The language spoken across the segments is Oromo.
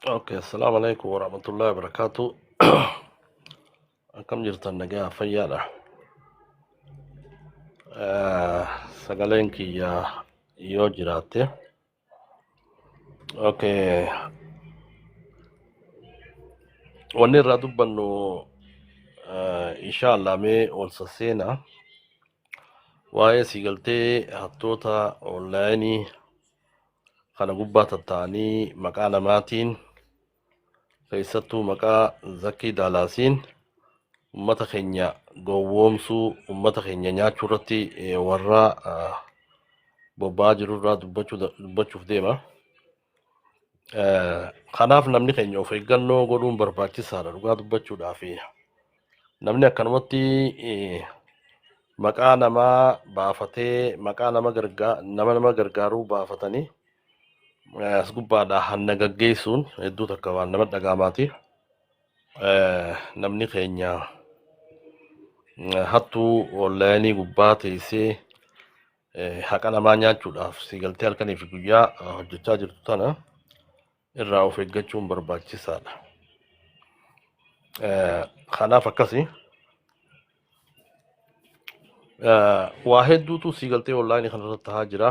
Okay, assalamu alaikum warahmatullahi wabarakatuh. Akkam jirtan nagaa fayyaadha. Sagaleen kiyya yoo jiraatte. Okay, wanni irraa dubbannu inshallah mee ol sasseena. Waa'ee siigaltee hattoota onlaayinii kana gubbaa tatta'anii maqaa namaatiin keessattuu maqaa Zakkii Daalaasiin ummata keenya gowwoomsuu ummata keenya nyaachuu irratti warra bobba'aa jiru irraa dubbachuuf deema. Kanaaf namni keenya of eeggannoo godhuun barbaachisaadha dhugaa dubbachuudhaaf. Namni akkanumatti maqaa namaa baafatee maqaa nama nama nama gargaaruu baafatanii as gubbaadhaa hanna gaggeessuun hedduu takka waan nama dhaga'amaati. Namni keenya hattuu onlaayinii gubbaa teessee haqa namaa nyaachuudhaaf si galtee halkanii fi guyyaa hojjechaa jirtu tana irraa of eeggachuun barbaachisaadha. Kanaaf akkasi. Waa hedduutu sii galtee onlaayinii kanarratti tahaa jira.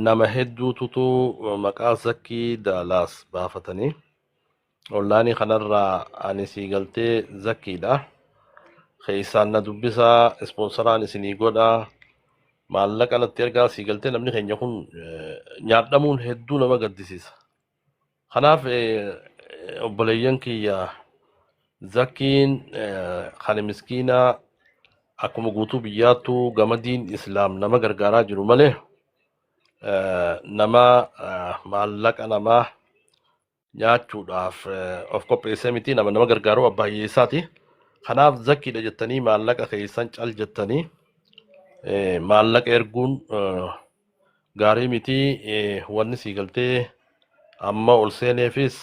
Nama hedduututu maqaa Zakkii Daalaas baafatanii onlaayinii kanarraa ani sii galtee Zakkiidha. Keessaan na dubbisaa, ispoonsaraan isinii godhaa, maallaqa natti ergaa sii galtee namni keenya kun nyaadhamuun hedduu nama gaddisiisa. Kanaaf obboleeyyan kiyya Zakkiin kan miskiinaa akkuma guutuu biyyaattuu gamadiin islaam nama gargaaraa jiru malee nama maallaqa namaa nyaachuudhaaf of qopheessee miti nama nama gargaaru abbaa hiyyeessaati. Kanaaf zakkiidha jettanii maallaqa keessan cal jettanii maallaqa erguun gaarii miti wanni sii galtee amma ol seeneefis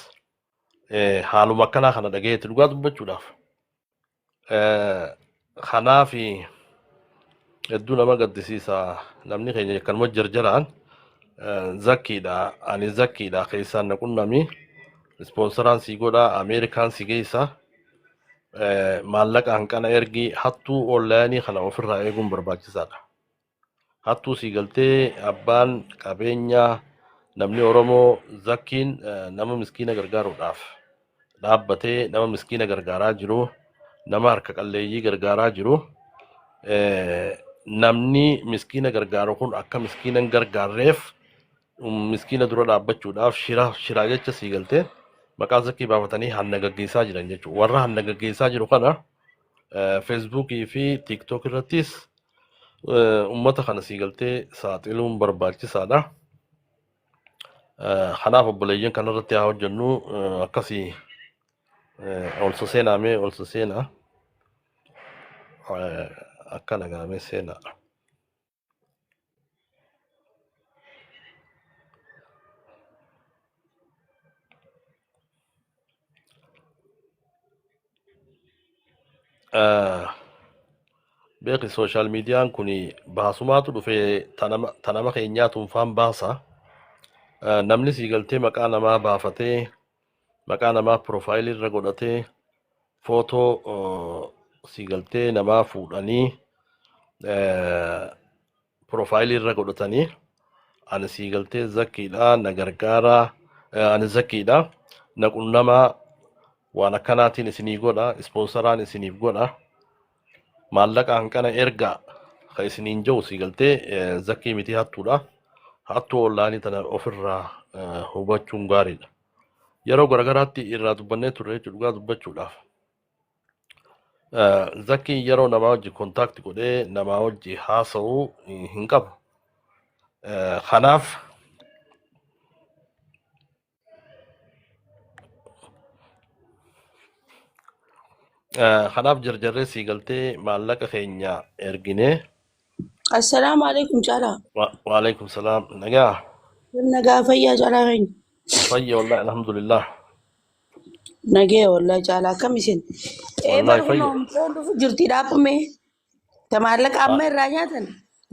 haaluma akkanaa kana dhagayeetti dhugaa dubbachuudhaaf. Kanaaf hedduu nama gaddisiisa namni keenya akkanuma jarjaraan zakkiidha ani zakkiidha keessaan na qunnami ispoonsaraan sii godha Ameerikaan si geessa maallaqa hanqana ergi hattuu onlaayinii kana ofirraa eeguun barbaachisaadha. Hattuu sii galtee abbaan qabeenyaa namni Oromoo Zakkiin nama miskiina gargaaruudhaaf dhaabbatee nama miskiina gargaaraa jiru nama harka qalleeyyii gargaaraa jiru namni miskiina gargaaru kun akka miskiina hin gargaarreef miskiina dura dhaabbachuudhaaf shira shiraa jecha sii galtee maqaa Zakkii baafatanii hanna gaggeessaa jiran jechuudha. Warra hanna gaggeessaa jiru kana Feesbuukii fi TikTok irrattis ummata kana sii galtee saaxiluun barbaachisaadha. Kanaaf obboleeyyan kanarratti haa hojjennu akkasii ol soseenaa mee ol soseenaa akkana gaamee seenaa. Beeki sooshaal miidiyaan kun baasumaatu dhufe ta nama keenyaa tunfaan baasa. Namni sii galtee maqaa namaa baafatee maqaa namaa piroofaayilii irra godhatee footoo sii galtee namaa fuudhanii piroofaayilii irra godhatanii ani sii galtee zakkiidha na gargaaraa ani zakkiidha na qunnamaa waan akkanaatiin isinii godha ispoonsaraan isiniif godha maallaqa hanqana ergaa ka isiniin jiru sii galtee zakkii miti hattuudha hattuu onlaayinii tana ofirraa hubachuun gaariidha yeroo garagaraatti irraa dubbannee turre jechuudha dhugaa dubbachuudhaaf. Zakkiin yeroo namaa wajji kontaakti godhee namaa wajji haasa'u hin qabu. Kanaaf kanaaf jarjarree sii galtee maallaqa keenya erginee Assalaamu alaikum caalaa. Waalaikum salaam nagaa Nagaa fayyaa caalaa keenya. fayya wallahi alhamdulillah. Nagee wallahi caalaa akkam isin. Ee bar Wallahi fayya. kunoo mucoon dhufu jirti dhaabame. Ta maallaqa amma irraa nyaatan.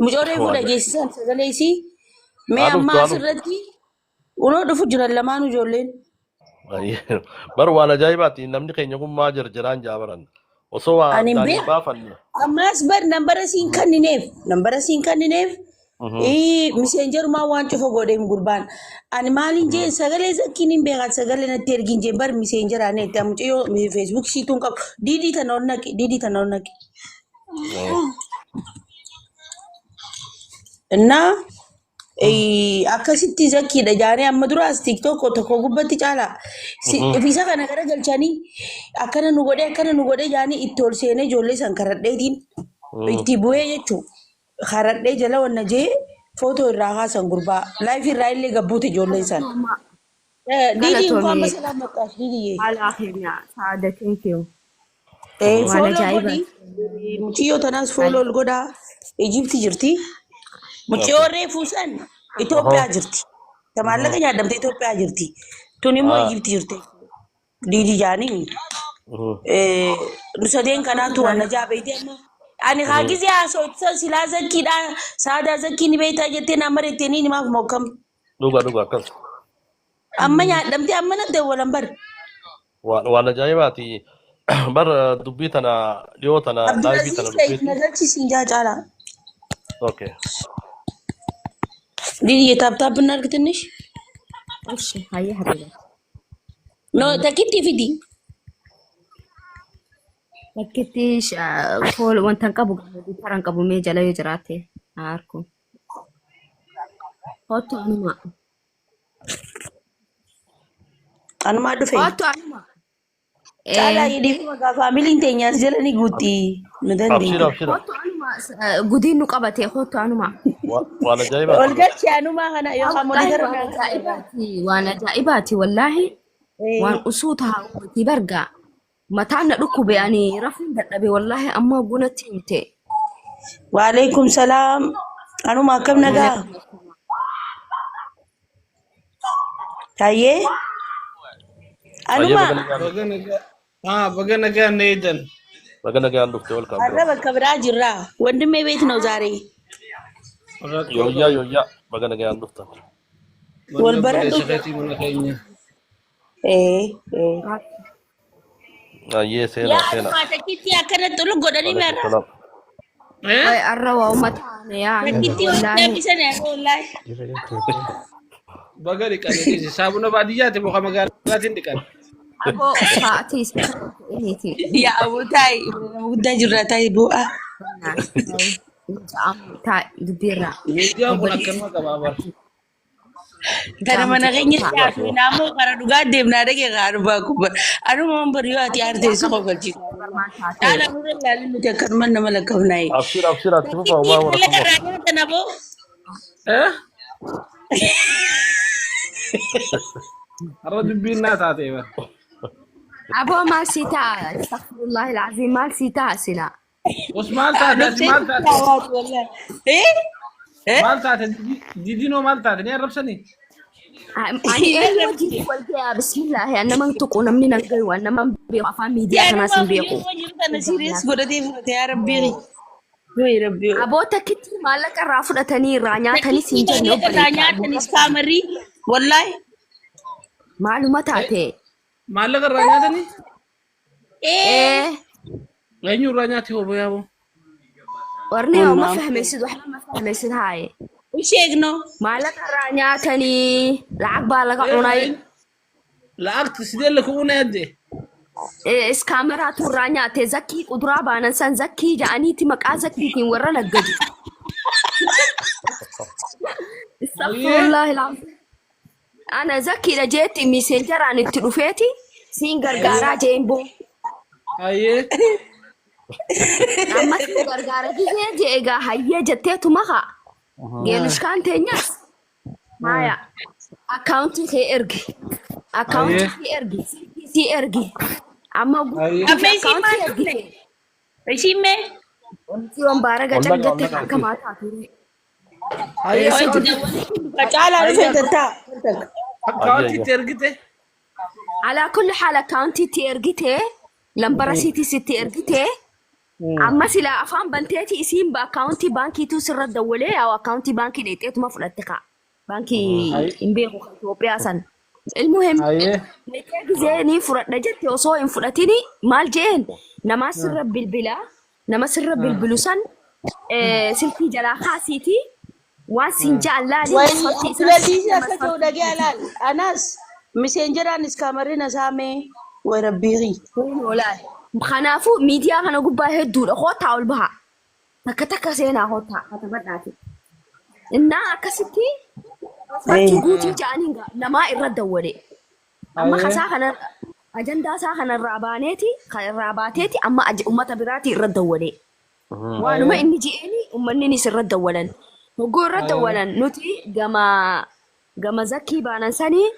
Mucoo reefu Waa dhageessisan sagalee isii. Mee haa dhuftu amma haa dhuftu. asirratti Unoo dhufu jiran lamaan ijoolleen. Bar waan ajaa'ibaati namni keenya kun maa jarjaraan jaabaran. Osoo waa Ani hin addaan hin beeku. baafanne. Ammas bar nambara siin kannineef nambara siin kannineef miseenjerumaa waan cufa godheem gurbaan. Ani maaliin jeen sagalee zakkiin hin beekan sagalee natti ergiin jeen bar miseenjeraan itti mucayyoo feesbuuk siituun qabu diidii tana ol naqi diidii tana ol naqi. Innaa akkasitti zakkiidha jaanii amma duraas tiktok tokko gubbatti caalaa isa kana gara galchanii akkana nu godhe akkana nu godhe jaanii itti ol seenee ijoollee san karadheetiin itti bu'ee jechuu karadhee jala wanna jee footoo irraa kaasan gurbaa laayif irraa illee gabbuute ijoolleen san. Diidii እንኳን Galatoomi. በሰላም መጣሽ diidiyyee. Haala keenya saada thank you. Waan Fooloo ajaa'ibaati. godhi mucayyoo tanaas fooloo ol godhaa Ijipti jirti. Mucayyoo reefuu san Itoophiyaa jirti. Ta maallaqa nyaadhamte Itoophiyaa jirti. Tun immoo Ijipti jirti. Diidii jaanii. Nu sadeen kanaatu waan ajaa'ibeeti amma. Ani haa gizee haasawaa silaa zakkiidha saadaa zakkii ni beektaa jettee nama reettee ni maaf mokkam. Dhuga dhuga akkas. Amma nyaadhamte amma na dawwalan bar. Waan ajaa'ibaati. Bar dubbii tana dhiyoo tana laayivii Abdulaziz tana Said dhufeeti. na galchisiin jaa caalaa. Okay. Diidii taap taap እናድርግ ትንሽ እሺ hayyee habiba. No takkitti fidi. Bakkitti fool wanta hin qabu gitaara hin qabu mee jala yoo jiraate haa arku. Kottu anuma. Anumaa dhufe. Kottu anuma. Caalaa hidhiifuma gaa faamiliin teenyaas jala ni guutti nu Abshira dandeenya. abshira. Kottu anuma gudiin nu qabate kottu anuma. Waan Ol ajaa'ibaati. galchi anumaa kana yookaan Wallaahi monitora waan naa ajaa'ibaati waan ajaa'ibaati wallaahi waan usuu taa'u bargaa mataan na dhukkube ani rafuun dadhabe wallaahi amma gunatti himte. Waalaikum salaam. Anuma akkam nagaa? Taayyee? Baay'ee Anuma baga nagaan Baga nagaa. Ah, baga nagaan na eedan. baga nagaan dhufte welcome bro. har'a bakka biraa jirra. ወንድሜ ቤት ነው ዛሬ። Rakkoo Yooyyaa qabu. yooyyaa baga nagaan dhuftan. Manni Wal bara obboleessa keetii mana keenya. Ee ee. Ayyee seenaa Yaa seenaa. anuma takkitti akkanatti ol godhanii Waalaikum meerra. salaam. Eh? Way arra waa uummata yaa Takkitti ol wallaahi. deebisan wallaahi. Baga dhiqanii dhiisi. Saabuna baadiyyaati moo kan magaalaatiin dhiqan? Aboo fa'aatii isa ta'iniiti. Yaa aboo taayi nama guddaa jirra taayi bu'aa. Dubbiirraa. Miidiyaan kun Obboleessi akkanuma qabaa bara. Kana mana keenya ta'a. siyaasni naannoo kara dhugaa deemnaa dhagee kaanuma kubba. Anuma bari yoo ati aartee si qofachiisa. Barmaan taatee. Dhaala nurra ilaalin nuti akkanuma nama lakkaofnaayi. Abshira abshira itti fufaa Takkitti homaa maallaqa rakkoo. irraa nyaatan aboo. Eh? Har'a dubbiin naa taatee bara. Aboo maal sii ta'a? Astaghfirullahi alazim maal sii ta'a silaa? Os maal taate ati Dhuftee maal taate? hawaati wallaahi. Eh? Eh? Maal taate didinoo maal taate ni arrabsanii? Ani eenyu wajjin wal gayaa bismillaahi an naman tuqu namni nan gayu an naman beeku afaan miidiyaa Yaa kanaas nama hin beeku. yeroo jiru kana serious godhatee fudhate yaa rabbii. Yoo rabbii. Aboo takkitti maallaqa irraa fudhatanii irraa nyaatanis Takkitti hin jenne maallaqa irraa obboleessa. nyaatanis kaamarrii wallaahi. Maaluma taate? Maallaqa irraa nyaatanii? Ee. Ee Eenyu irraa nyaati hoo yaaboo? warni yoo ma Kunnaan. fahmaysid waxba ma fahmaysid haaye. U sheegno. Maallaqa irraa nyaatanii lacag baa laga cunay. La'aagti sidee la ku'una yadde? Iskaameraatu irraa nyaate zakkii kuduraa baanan san zakkii ja'aniiti maqaa zakkiitiin warra naggadu. Ayyee. Astaghfirullahi alazim. Ana zakkiidha jeetti miseenjaraan itti dhufeeti siin gargaaraa jeen boo. Ayyee. Amma siin gargaara gisee jee egaa hayyee jetteetu makaa. Geelushkaan teenyas. Haya. Akkaawuntii kee ergi. Akkaawuntii Ayyee. kee ergi. Sii ergi. Amma Ayyee. Amma isiin akkaawuntii maal ergite. dhufne? Isiin mee? Wanti wambaara gacar Ol naqa ol jette naqa akka isiin. maataa ture. Ayyee Eessa akkaawuntii jirti? Caalaa ayyee dhufe tattaa. Ayyee akkaawuntii ayyee. itti ergite? Alaa kulli haal akkaawuntii itti ergite lambara siitii sitti ergite amma silaa afaan banteeti isiin akkaawuntii baankiituu sirra dawwalee yaa akkaawuntii baankii dheexeetuma fudhatte kaa. Baankii hin beeku kan Itoophiyaa san. Ilmuhim Hayyee. meeqee gizee ni fudhadha jette osoo hin fudhatini maal jeen nama sirra bilbilaa nama sirra bilbilu san silkii jalaa kaasiiti waan siin ja'an laali Wayi masfartii isaa Abdulaziz akka ta'u masfartii dhagee alaal. Anas miseenjeraan iskaamarri na saamee way rabbii. Walaal. Kanaafuu miidiyaa kana gubbaa hedduudha kootaa ol baha. Takka takka seenaa kootaa katabadhaati. Innaa akkasitti masfartii guutii ja'aniin namaa irra dawwale. Amma Hayyee. kasaa kana ajandaa isaa kanarraa baaneeti kan irraa baateeti amma uummata biraatii irra dawwale. Waanuma Hayyee. inni je'eeni uummanninis irra dawwalan. Hogguu irra Hayyee. dawwalan nuti gama gama zakkii baanan sanii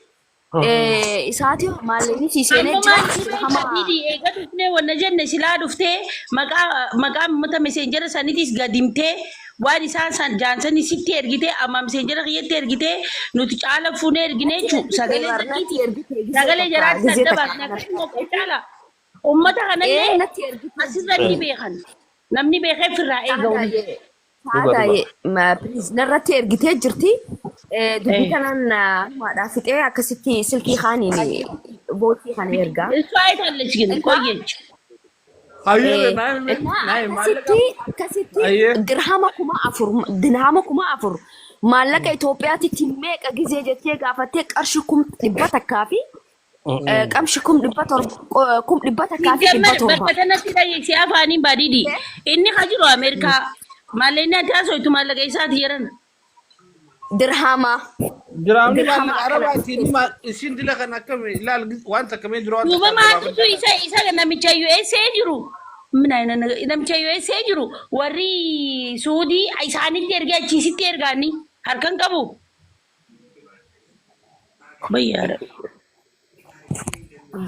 isaati maallaqni sii seenee Amma jira maal si beekta dirhama Didi eega dhufnee wanna jenne silaa dhuftee maqaa maqaa uummata miseenjera saniitis gad himtee waan isaan san jaansanii sitti ergitee amma miseenjera kiyyatti ergitee nuti caala fuunee ergine natti jechuun ergite sagalee bar natti zakiiti ergite gizee sagalee takka jaraatti gizee adda takka baasne kana akkasuma obbo Caala uummata kanallee natti ergite asirratti beekan namni beekee firraa eega wali. saadaaye Dhuga dhuga. saadaaye please narratti ergitee jirti dubbii kanaan maadhaa fixee akkasitti silkii kaaniin bootii kana ergaa እሷ አይታለች ግን እና ቆየች። Hayyee naa hime እና naa hime maallaqa. akkasitti akkasitti Hayyee. dirhama 4000 dirhama 4000 maallaqa Itoophiyaatitti meeqa gizee jettee gaafattee qarshii 100,000 fi qarshii 700,000 100,107 ሲጀመር bakka kanatti dhageessee afaaniin baadidi inni ka jiru Ameerikaa maallaqni ati haasoftu maallaqa isaati jedhan. Dirhama Diraamni dirhama maallaqa akkana Arabaati inni isin dila kan akkami ilaal waan takka mee dura waan Duuba takka adda maaltu baafadha. isa isa namicha USA jiru mina namicha USA jiru warri Suudii isaanitti ergee achiisitti ergaani harkan qabu. Bayyaadha.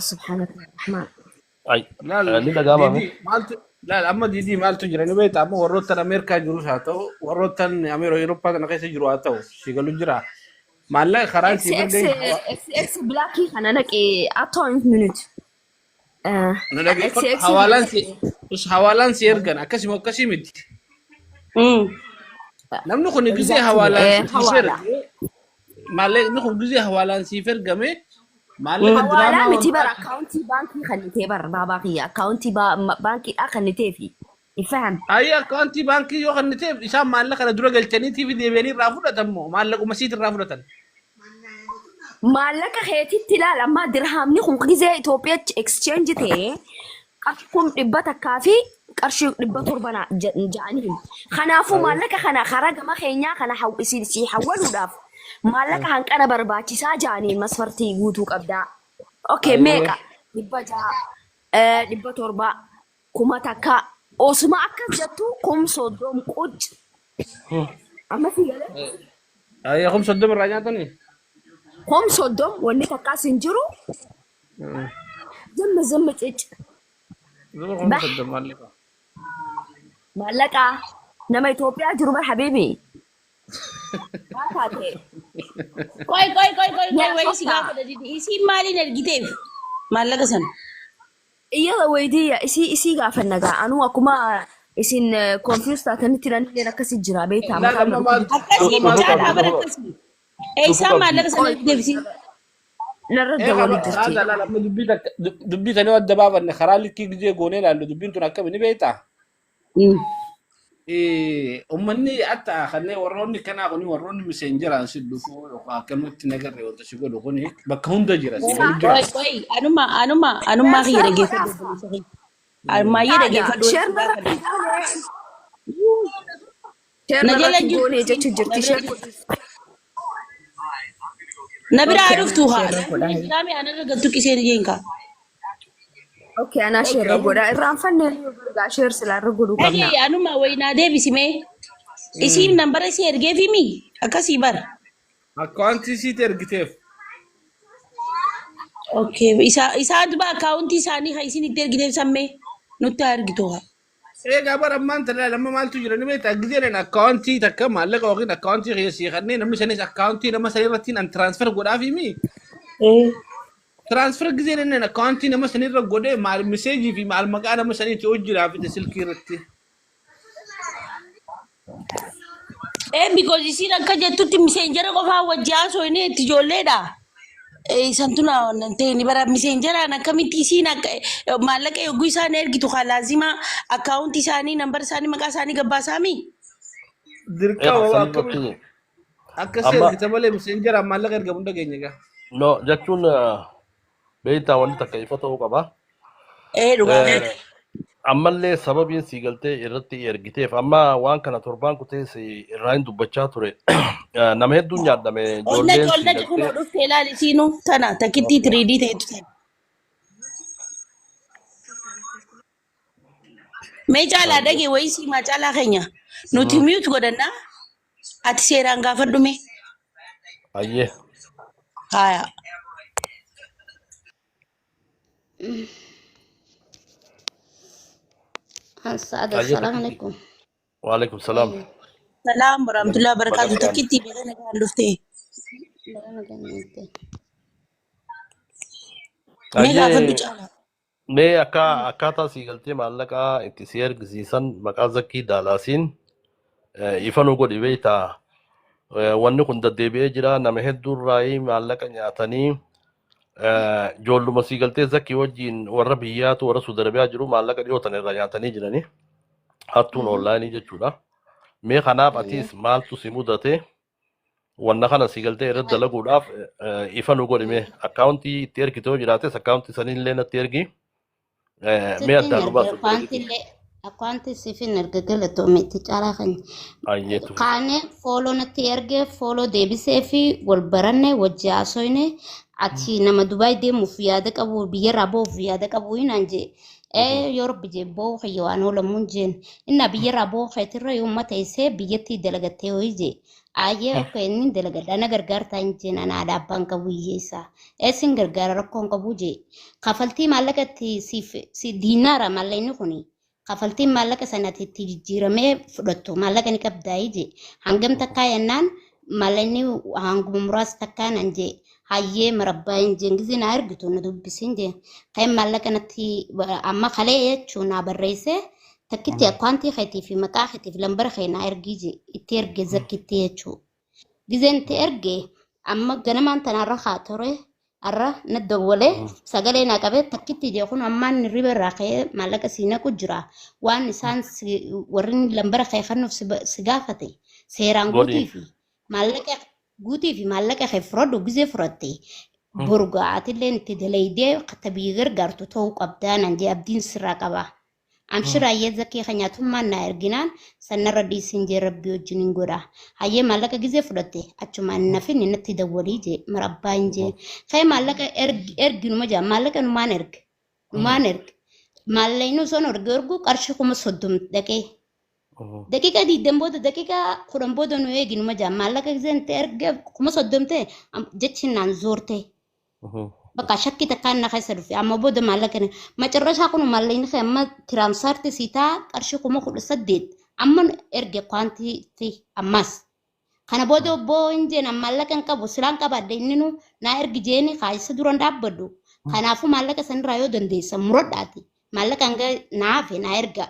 Subhaanaka Rahmaan. Ay, Laal ni dhaga'ama mi? Didi maaltu laal amma Didi maaltu jira ni beekta amma warroottan Ameerikaa jirus haa ta'u warroottan Ameeroo Awurooppaa kana keessa jiru haa ta'u si galu jira. Maallaqa karaan X si X mirga X X blackii kana naqee atoo minute na X dhageeffadhu X kana hawaalaan si naqee us hawaalaan si ergan akkasuma akkasii miti. Namni kun gizee exactly hawaalaan siif hawaala erge maallaqni kun gizee hawaalaan siif ergame maallaqa hawaalaa diraamaa miti bara wanta akkaawuntii baankii kannitee bara baabaa kiyya akkaawuntii baankiidhaa kannitee fi ifaham Ayyi akkaawuntii baankii yoo kanniteef isaan maallaqa kana dura galchaniitii fi deebi'anii irraa fudhatan moo maallaquma siit irraa fudhatan. Maallaqa keetitti ilaal amma dirhamni kun gizee Itoophiyaatti exchange ta'ee qarshii 100,000 fi qarshii 700 ja'anii. Kanaafuu maallaqa kana karaa gama keenyaa kana isin sii hawwaluudhaaf maallaqa hanqana barbaachisaa ja'anii masfartii guutuu qabdaa. Okay, meeqa? 600, 700, 1000 osuma akkas jettu 30,000 quc. Amma si galee? Ayyi 30,000 irraa nyaatanii? 30,000 wanni takkaas hin jiru. Zimmi zimmi cic. Zuma kum Bah soddom maallaqa. maallaqa nama Itoophiyaa jiru bar habibi. Waa taate. Qoy qoy qoy qoy qoy Yaa wayii si sokka. gaafadha Didi isiin maaliin ergiteef maallaqa sana? Iyyaza wayidiyya isii isii gaafanna gaa anuu akkuma isin confused taatanitti namni akkasii jira beektaa Laal mataan amma na maaltu dhukkubbi. Akkasii amma maaltu caalaa bara Dhufuu akkasii. Eessaan qabdi. maallaqa sana Qoy ergiteef isiin? narra Ee dawwali qaba jirti. laal laal amma dubbii takka dubbii tanii adda baafanne karaa likkii gizee goonee ilaallu dubbiin tun akkami ni beektaa? Uummanni hatta kanneen warroonni kanaa kuni warroonni miseenjeraan si dhufu yookaan akkamatti nagarre wanta si godhu kuni bakka hunda jira si galu jira. Qoy qoy anuma anuma anummaa kiyya Sheer dhageeffadhu godhaaf. obboleessa kiyya. Ammayyee Saada dhageeffadhu wayii sheer si narratti gaafadha. goonee sheer Na jala narratti jirtu goonee isiin jechuu na jirti bira sheer jirtu. godhi. Na biraa Okay, dhuftu anaa haa. sheerra godha. Jiraame anarra galtu qiseen jeenka. Okay, anaa sheerra godha. Irraanfanne gaa sheer silaa irra godhuu qabna. Dhagee anuma wayii naa deebisimee. Isiin nambara isii ergeefimi akkasii bara. Akkaawuntii siit ergiteef. Okay isa isaa duba akkaawuntii isaanii kan isin itti ergiteef sammee nutti haa ergitu haa. Egaa bara ammaan tana amma maaltu jira ni beektaa gizeen akkaawuntii takka maallaqa yookiin akkaawuntii keessii kanneen namni sanis akkaawuntii nama sanii irratti an transfer godhaafimi. Transfer gizeen inni akkaawuntii nama sanirra godhee maal miseejii fi maal maqaa nama saniitti hojjiraaf silkii irratti. Because isiin akka jettutti miseenjara qofaa wajji haasofne itti ijoolleedha. Santu na ta'e ni bara miseenjaraan akkamitti isiin akka maallaqa yogguu isaan ergitu haa laazima akkaawunti isaanii nambara isaanii maqaa isaanii gabbaasaami. Dirqama San akkamitti irratti akkasii amma ergita malee miseenjaraan maallaqa ergamu hin dhageenye gaa. no jechuun beektaa wanti takka ifa ta'uu qaba. Dhugaa keeti. Ammallee sababiin sii galtee irratti ergiteef amma waan kana torbaan kutee si irraa hin dubbachaa ture. Nama hedduun nyaadhame Onnatti ijoolleen sii onnatti kunoo galtee. dhuftee ilaali isiinuu tana takkittii 3D ta'etu tana. Mee caalaa dhagee wayii siimaa caalaa keenya nuti mute godhannaa ati seeraan gaafadhu mee. Ayyee. Haaya. Saada, Ayyee assalamu takkitti. alaikum. Waalaikum salaam. Salaam warahmatullahi Baga wabarakatuh. nagaan. Takkittii baga nagaan dhuftee. Baga nagaan dhufte. Mee gaafadhu Ayyee caalaa. mee akka akkaataa sii galtee maallaqaa itti si ergisiisan maqaa zakkii daalaasiin ifa nu godhi beektaa. Wanni kun deddeebi'ee jira nama hedduurraa maallaqa nyaatanii ijoolluma sii galtee zakkii wajjin warra biyyaatu warra Saudi Arabiyaa jiru maallaqa dhiyootan irraa nyaatanii jiranii hattuun onlaayinii jechuudha. Mee kanaaf atiis maaltu si mudate wanna kana sii galtee irratti dalaguudhaaf ifa nu godhi mee akkaawuntii itti ergite yoo jiraates akkaawuntii saniillee natti ergi. Mee Sittiin addaan nu erge baasu obboleettii. akkaawuntillee akkaawuntii siifin erga galatoometti caalaa kan Ayyeetu. kaane fooloo natti erge fooloo deebisee fi wal baranne wajji haasoyne ati nama Dubaay deemuuf yaada qabu biyyarraa ba'uuf yaada qabu hinaan jee ee yoo rabbi jee ba'uu kiyya waan oolamuun jeen innaa biyyarraa ba'uu keetirra yoo uummata isee biyyattii dalagattee hoyi jee ayyee ok inni dalagadha na gargaartaa hin jeen ana haadha abbaan qabu hiyyeessaa eessin gargaara rakkoon qabu jee kafaltii maallaqa itti siif si diinaara maallaqni kuni kafaltiin maallaqa sanatti itti jijjiiramee fudhattu maallaqa ni qabdaayii jee hangam takkaa jennaan maallaqni hanguma muraasa takkaa nan jee hayyee marabbaa hin jeen gizee naa ergitu na dubbisin jee kan maallaqa natti amma kalee jechuun naa barreessee takkitti akkaantii keetii fi maqaa keetiif lambara kee naa ergii jee itti erge zakkitti jechuu gizeen itti erge amma ganamaan tanarra haa ture arra na dawwalee sagalee naa qabee takkitti jee kun ammaan hirriba irraa ka'ee maallaqa sii naqu jira waan isaan warri lambara kee kennuuf si gaafate seeraan Godhi. guutii fi maallaqa guutii fi maallaqa kee fudhadhu gizee fudhatte boru ga'aatillee itti dalaydee katta biyya gargaartu ta'uu qabdaa naan jee abdiin sirraa qaba. Amshir hayyee zakkee kan nyaatummaan naa erginaan sanarra dhiisin jee rabbii wajjin hin godha. Hayyee maallaqa gizee fudhatte achumaan nafin natti dawwalii jee marabbaa hin jee. Ka'ee maallaqa erginuma jaa maallaqa numaan erge numaan erge. Maallaqni osoo erge ergu qarshii 30,000 dhaqee. Daqiiqa 20 booda daqiiqa 10 booda nu eeginuma jaa maallaqa gizee itti erge 30,000 ta'e jechi naan zoorte. Bakka shakkii takkaan na keessa dhufe amma booda maallaqa macarrashaa kun maallaqni kee amma tiraansaarti siitaa qarshii 18,000 amma erge kwaantiitti ammas. Kana booda obbo hin jeen maallaqa hin qabu silaan qabaadhe inni nu naa ergi jeeni kaayisa duran dhaabbadhu. Kanaafuu maallaqa sanirraa yoo dandeessa muradhaati maallaqa hanga naa hafe naa erga.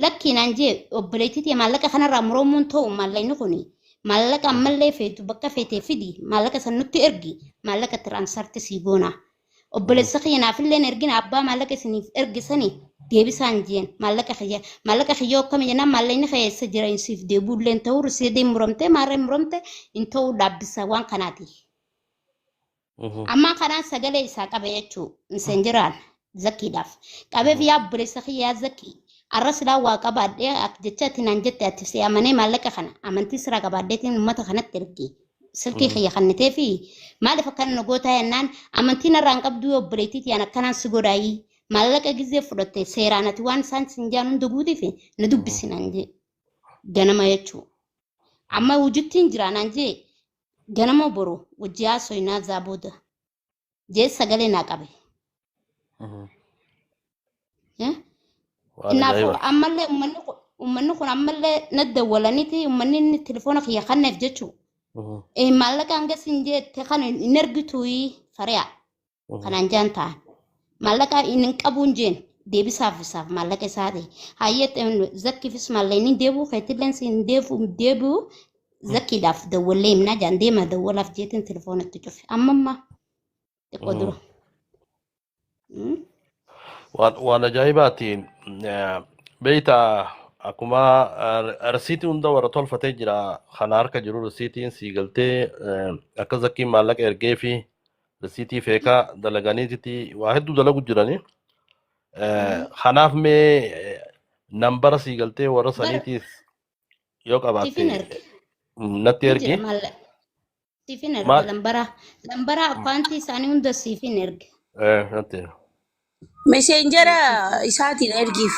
Lakkiin naan jee obboleettiitii maallaqa kanarraa muramuun ta'u maallaqni kuni maallaqa ammallee feetu bakka feetee fidi maallaqa san nutti ergi maallaqa tiraansaarti sii goona. Obboleessa kiyya naafillee ergina abbaa maallaqa isiniif ergisanii deebisaan jeen maallaqa kiyya maallaqa kiyya akkami jennaan maallaqni kiyya eessa jira siif deebi'ullee hin ta'u risiidii muramte maarree muramte hin ta'u dhaabbisa waan kanaati. Ammaan kanaan sagalee isaa qabe jechuu miseenjiraan zakkiidhaaf. Qabeef yaa obboleessa kiyya yaa zakkii. Arra silaa waa qabaadhee jecha ati naan jette ati si amanee maallaqa kana amantii siraa qabaadheetiin uummata kanatti ergi. Silkii kiyya kannitee fi maaliif akkana na gootaa jennaan amantiin irraa hin qabdu yoo obboleettii tiyaan akkanaan si godhaayii. Maallaqa gizee fudhatte seeraan ati waan isaan sin jaan hunda guutiif na dubbisi naan jee ganama jechuu. Amma hojittiin jira naan jee ganama boru hojii haasoyinaa zaa booda jee sagalee naa qabe. Waan Kanaafuu ajaa'iba. ammallee uummanni kun ammallee na dawwalaniiti uummanni inni telefoona kiyya kanneef jechuu. Maallaqa hanga sin jette kana hin ergitu fari'a kanaan jaan ta'an. Maallaqa hin qabuun jeen deebisaaf isaaf maallaqa isaa ta'e. Hayyee zakkiifis maallaqni deebi'u keetilleen sin deebi'u Zakkiidhaaf dawwallee himnaa jaan deema dawwalaaf jeetiin telefoonatti cufe. Amma ammaa xiqqoo dura. Waan ajaa'ibaati. Beeyta, akkuma rasiitii hunda warra tolfatee jira kana harka jiru, rasiitiin sii galtee akka Zakkiin maallaqa ergee fi rasiitii feekaa dalaganiititi waa hedduu dalagu jirani. Kanaaf mee nambara sii galtee warra Bara saniitiif yoo siifin qabaatte erge. natti Ni ergi. jira maallaqa. Siifin erge Maal? lambara lambara akkaantii isaanii hunda siifin erge. Natti. Meseenjera isaatiin ergiif.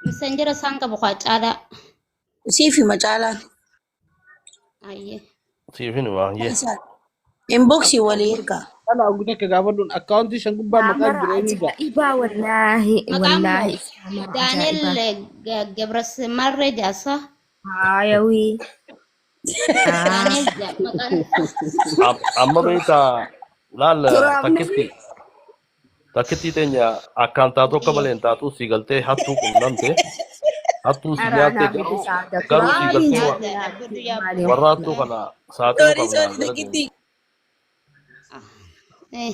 Meseenjera isaan qabu kaa caalaa. Siif hima caalaan. Ayyee. Siifin waa yee. Isaan. Inboxii walii ergaa. Kana ogu takka gaafadhuun akkaawuntii shan gubbaa maqaan Saamara jiru eenyu jaa? ajaa'ibaa, wallaahi. Maqaan Wallaahi moo saamara Daaneel ajaa'ibaa. Gabras Marree Jaasa. Haayawii. Daaneel maqaan. Amma beeyta, laal, Turaafni. Takkitti teenya akkaan taatu akka malee hin taatu, si galtee hattuu qunnamte, hattuun si nyaatte, Araanaa garuu bidisaada. garuu si Turaafni galtee Saada godhu yaa maali? warra hattuu kana saaxiluu Sorry, qabna sorry, jala deemu. takkitti. Eh.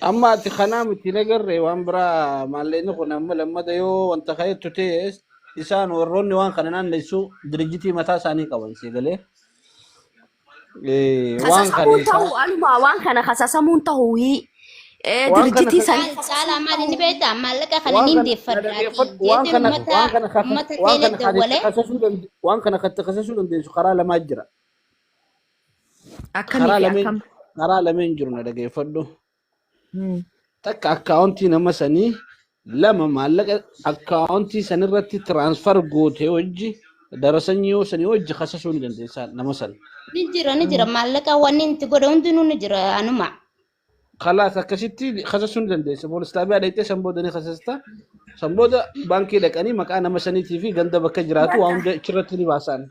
Amma ati kanaa miti nagarree waan biraa maallaqni kun amma lammata yoo wanta ka'eettu ta'e isaan warroonni waan kana naannessu dirjitii mataa isaanii qaban si galee. Waan kana Kasasamuun isaan ta'uu alumaa waan kana kasasamuun ta'uu waan kana dirjitii sanii Maal caalaa maal inni beektaa maallaqa kana waan niin kana na deeffadhaati dhaggeeffadhu, waan jeetiin kana ummata waan kana ummata waan teelee kana kan itti dawwalee kasasuu waan kana kan itti kasasuu dandeessu karaa lamaa jira. Akkamii Karaa fi lameen akkam? Karaa lameen jiru, na dhaggeeffadhu. Takka akkaawuntii nama sanii, lama maallaqa akkaawuntii sanirratti transfer gootee wajji darasanyii yoo sanii wajji kasasuu ni dandeessa nama sana. Ni jira, ni jira, maallaqa wanni itti godhe hundinuu ni jira anuma. Kalaas, akkasitti kasasuu ni dandeessa. Poolis xaabiyaa dhaqxee san booda ni kasasta. San booda baankii dhaqanii maqaa nama saniitii fi ganda bakka jiraatu waa hunda achirratti ni baasan.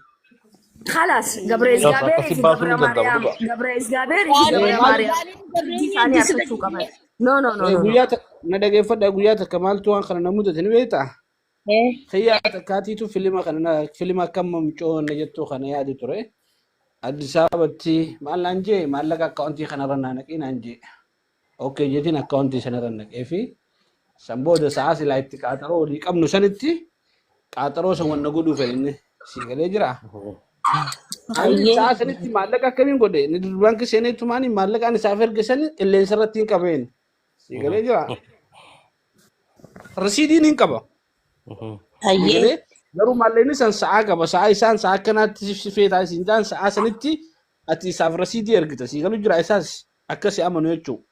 Kalaas, Gabre Yes, Izgaabeerii akkasi fi baasuu Gabra ni danda'ama Maariyaam dhugaa. Gabre Izgaabeerii fi Eh, Gabra maal Maariyaam hojii isaanii harkachuu qaban. No, no, no, no, no. Guyyaa na dhageeffadha, guyyaa takka maaltu waan kana na mudate ni beektaa? Xiyyaa takkaatiitu filima kana filima akkam mamcoo na jettu kana yaade ture. Addis Ababatti maal naan jee, maallaqa akkaawuntii kanarra naa naqii naan jee. Okay jeetiin akkaawuntii sanarra naqee fi san booda sa'aa silaa itti qaaxaroo olii qabnu sanitti qaaxaroo san wanna godhuu fedhe inni sii galee jira. Ani sa'a sanitti maallaqa akkamiin godhe, inni baankii seenee tumaanii maallaqaan isaaf erge sani qilleensa irratti hin qabeen sii galee jira. Rasiidiin hin qaba. Sii galee garuu maallaqni san sa'aa qaba, sa'aa isaan sa'aa akkanaatti si feetaa isin jaan, sa'aa sanitti ati isaaf rasiidii ergita, sii galu jira, isaas akka si amanu jechuudha.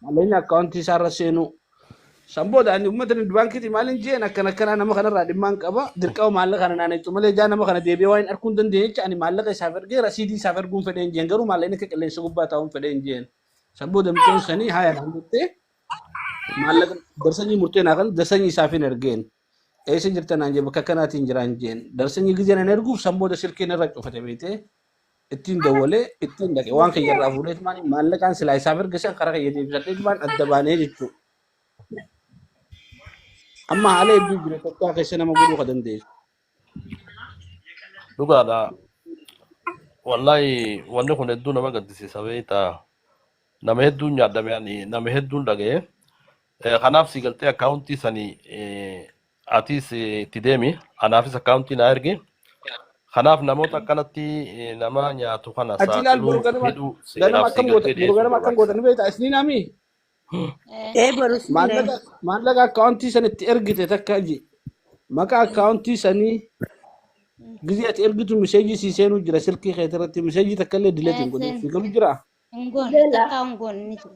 Maallaqni akkaawuntii isaarra seenuu. San booda ani uummata baankiitii maaliin jeen, akkana akkanaa nama kanarraa dhimmaan qaba, dirqama maallaqa kana naan jechuun malee jaa nama kana deebi'ee waan arguu hin dandeenye jecha, ani maallaqa isaaf ergee rasiidii isaaf erguun fedheen jeen, garuu maallaqni akka qilleensa gubbaa taa'uun fedheen jeen. San booda mucaan sanii haaya naan jettee maallaqa darsanyii murtee naa kan darsanyii isaaf hin ergeen. Eessa jirta naan jee, bakka akkanaatiin jiraan jeen. Darsanyii gizee nan erguuf san booda silkiin irra cufate beetee ittiin dawwalee ittiin dhaqe, waan kiyya irraa fuudhee maallaqaan silaa isaaf erge san karaa kiyya deebisadhee waan adda baanee jechuudha. Amma haala hedduu jira Itoophiyaa keessa nama godhuu ka dandeessu. Dhugaadha. Wallahi wanni kun hedduu nama gaddisiisa, beektaa. Nama hedduun nyaadame, ani nama hedduun dhaga'e. Kanaaf si galtee akkaawuntii sanii atis itti deemi. Anaafis akkaawuntii naa ergi. Kanaaf namoota akkanatti nama nyaatu kana Ati ilaal, boru saaxiluu ganama hidhuu ganama seeraaf si akkam goota, galtee boru dhiyeessuun ganama akkam goota barbaachisaadha. ni beektaa isniin ami Barus maallaqa akkaawuntii san itti ergite takka ji maqaa akkaawuntii sanii gizee ati ergitu miseejii sii seenuu jira silkii keetii irratti, miseejii takka illee delete hin godhin, si galu jira. Hingoon takka hingoon ni jira.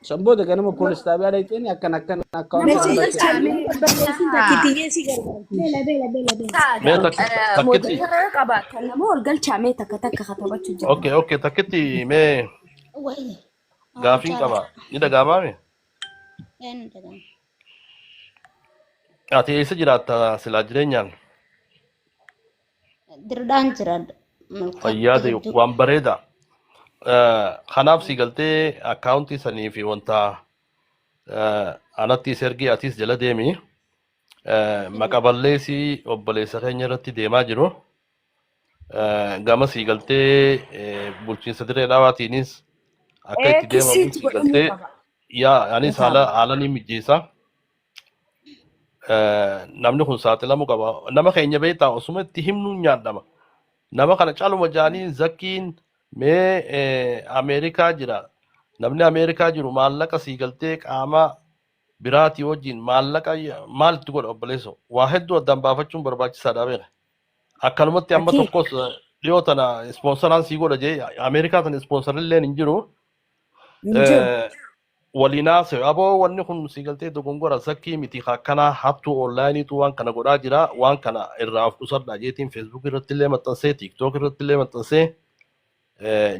San booda ganama poolis xaabiyaa dhaqxeen akkan akkan akkaawuntii Meseejii irratti barreessin takkittiyyee si gargaarti. Mee takkitti Moderator qaba kan nama ol galchaa, mee takka takka katabachuu jira. Okay, takkitti mee Wayi. gaafiin qaba. Ni dhaga'amaame? Een dhaga'ama. Ati eessa jiraatta silaa jireenyaan? Dirdhaan jira malkaa Fayyaa ta'e gidduu. waan bareeda. Kanaaf si galtee akkaawuntii sanii fi wanta anatti is ergi, atis jala deemi. Maqaballeesii obboleessa keenya irratti deemaa jiru. Gama sii galtee bulchiinsa dirree dhaabaatiinis akka itti deemamu Kisiitti sii godhamuu galtee qaba. yaa anis Yaa. haala ni mijeessa. Namni kun saaxilamuu qaba. Nama keenya beektaa osuma itti himnuun nyaadhama. Nama kana caluma jaaniin zakkiin mee Ameerikaa jira. Namni Ameerikaa jiru maallaqa sii galtee qaama biraatii wajjin maallaqa maalitti godha obboleessoo? Waa hedduu addaan baafachuun barbaachisaadha beeka. Akkanumatti amma Akii. tokkos dhiyoo tana ispoonsaraan sii godha jee Ameerikaa tana ispoonsarilleen hin jiru. Hin jiru. Waliin haasa'e aboo wanni kun sii galtee dogongora zakkii miti akkanaa hattuu onlaayiniitu waan kana godhaa jira waan kana irraa of qusadhaa jeetiin feesbuuk irratti illee maxxansee tiiktook irratti illee maxxansee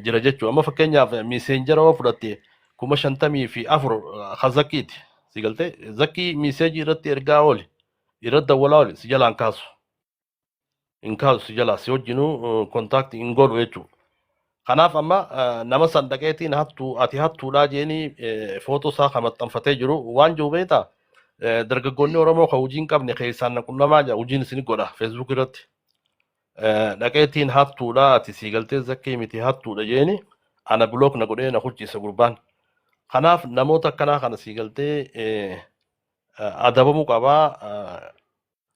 jira jechuudha. Amma fakkeenyaaf miiseenjara yoo fudhatte 54,000 kan zakkiiti sii galtee zakkii miiseejii irratti ergaa ooli irratti dawwalaa ooli si jalaan kaasu hin kaasu si jalaa si wajjinuu kontaaktii hin godhu jechuudha. Kanaaf amma nama san dhaqeetiin hattuu ati hattuudhaa jeeni footoo isaa kan maxxanfatee jiru waan jiru beektaa dargaggoonni Oromoo kan hojii hin qabne keessaan na qunnamaa jira hojiin isin godha feesbuuk irratti. Dhaqeetiin hattuudhaa ati sii galtee zakkii miti hattuudha jeeni ana bilook na godhee na hucciisa gurbaan. Kanaaf namoota akkanaa kana sii galtee adabamuu qabaa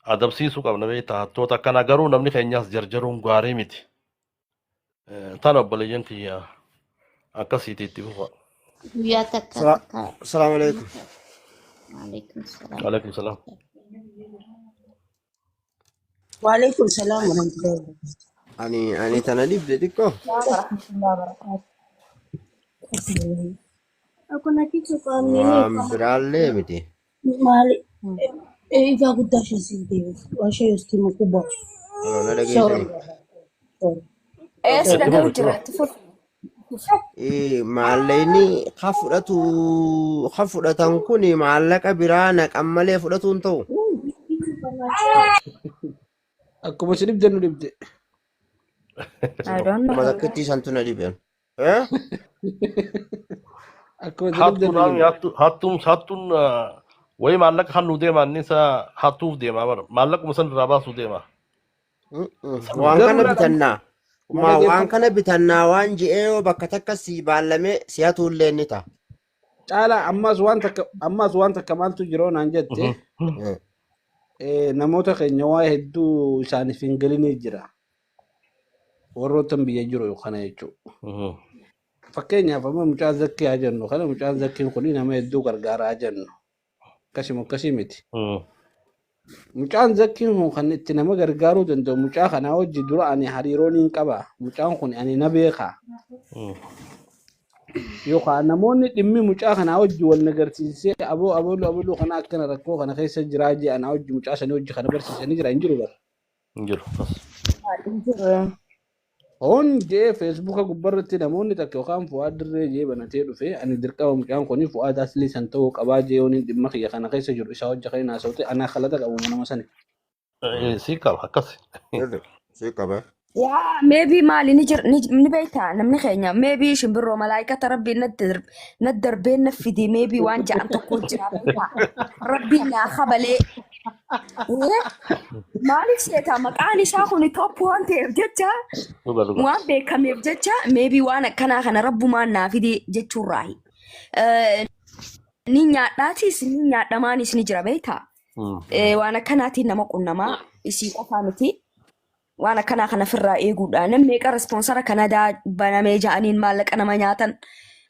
adabsiisuu qabna beektaa hattoota akkanaa garuu namni keenyaas jarjaruun gaarii miti. Tana obboleeyyan kiyya akkasiiti itti fufa. Guyyaa takka takka. Assalamu alaikum. Waalaikum salaam. Alaikum salaam. Waalaikum salaam warahmatullahi wabarakatuh. Ani tana dhibde xiqqoo. Hakuna kitu kwa nini Waan kwa biraallee miti. Maali ifaa guddaa ishee sii deebiif waashee yoostii mkubwa. Aloo na Sorry. dhageessanii. Sorry. Si Itti dhaga'u fufi jira. itti Itti fufi. Maallaqni ka fudhatu ka fudhatan kun maallaqa biraa naqan malee fudhatu hin ta'u. Akkuma isin dhibde nu dhibde. I don't Akkuma know. takkitti isantu na dhiben. Eh? Akkuma isin dhibde nu Hattuudhaan dhibde. hattuun hattuun wayii maallaqa kan nu deema inni isa hattuuf deema bara maallaquma san irraa baasuu deema. Waan Garuu kana laal amma bitannaa. na Waan dhageeffadhu. kana bitannaa waan je'ee yoo bakka takka si baallamee si hatuullee ni ta'a. Caalaa ammas waan takka maaltu jiroo naan jette namoota keenya waa hedduu isaaniif hin galinii jira. Warroottan biyya jiru kana jechuudha. Fakkeenyaaf amma mucaan zakkii haa jennu kana mucaan zakkiin kun nama hedduu gargaaraa haa jennu. Akkasuma akkasii miti. Mucaan zakkiin kun kan itti nama gargaaruu danda'u mucaa kanaa wajji dura ani hariiroo niin qaba. Mucaan kun ani na beeka. Yookaan namoonni dhimmi mucaa kanaa wajji wal nagarsiisee aboo aboluu aboluu kana akkana rakkoo kana keessa jiraa jee anaa wajji mucaa sanii wajji kana barsiisanii jira hin jiru bara. Hin jiru. Hin jiru. Hon jee feesbuuka gubbarratti namoonni takka yookaan Fu'aad Dirree jee banatee dhufe ani dirqama mucaan kun Fu'aad aslii san ta'uu qabaa jee yoon dhimma kiyya kana keessa jiru isaa hojja kan haasawte anaa kalata qabu nama sani. Si qaba akkas. Si qaba. Yaa maybe maali ni jira ni beektaa namni keenya maybe shimbirroo malaayikata rabbiin na darbee na fide maybe waan ja'an tokko jira beektaa rabbiin naa kabalee. Maaliif seeta maqaan isaa kun top waan ta'eef jecha Dhuga dhuga. waan beekameef jecha maybe waan akkanaa kana rabbumaan naa fide jechuurraahi. Ni nyaadhaatis ni nyaadhamaanis ni jira beektaa. Waan akkanaatiin nama qunnamaa isii qofaa miti. Waan akkanaa kana ofirraa eeguudha. Namni meeqa sponsor Kanadaa banamee ja'aniin maallaqa nama nyaatan.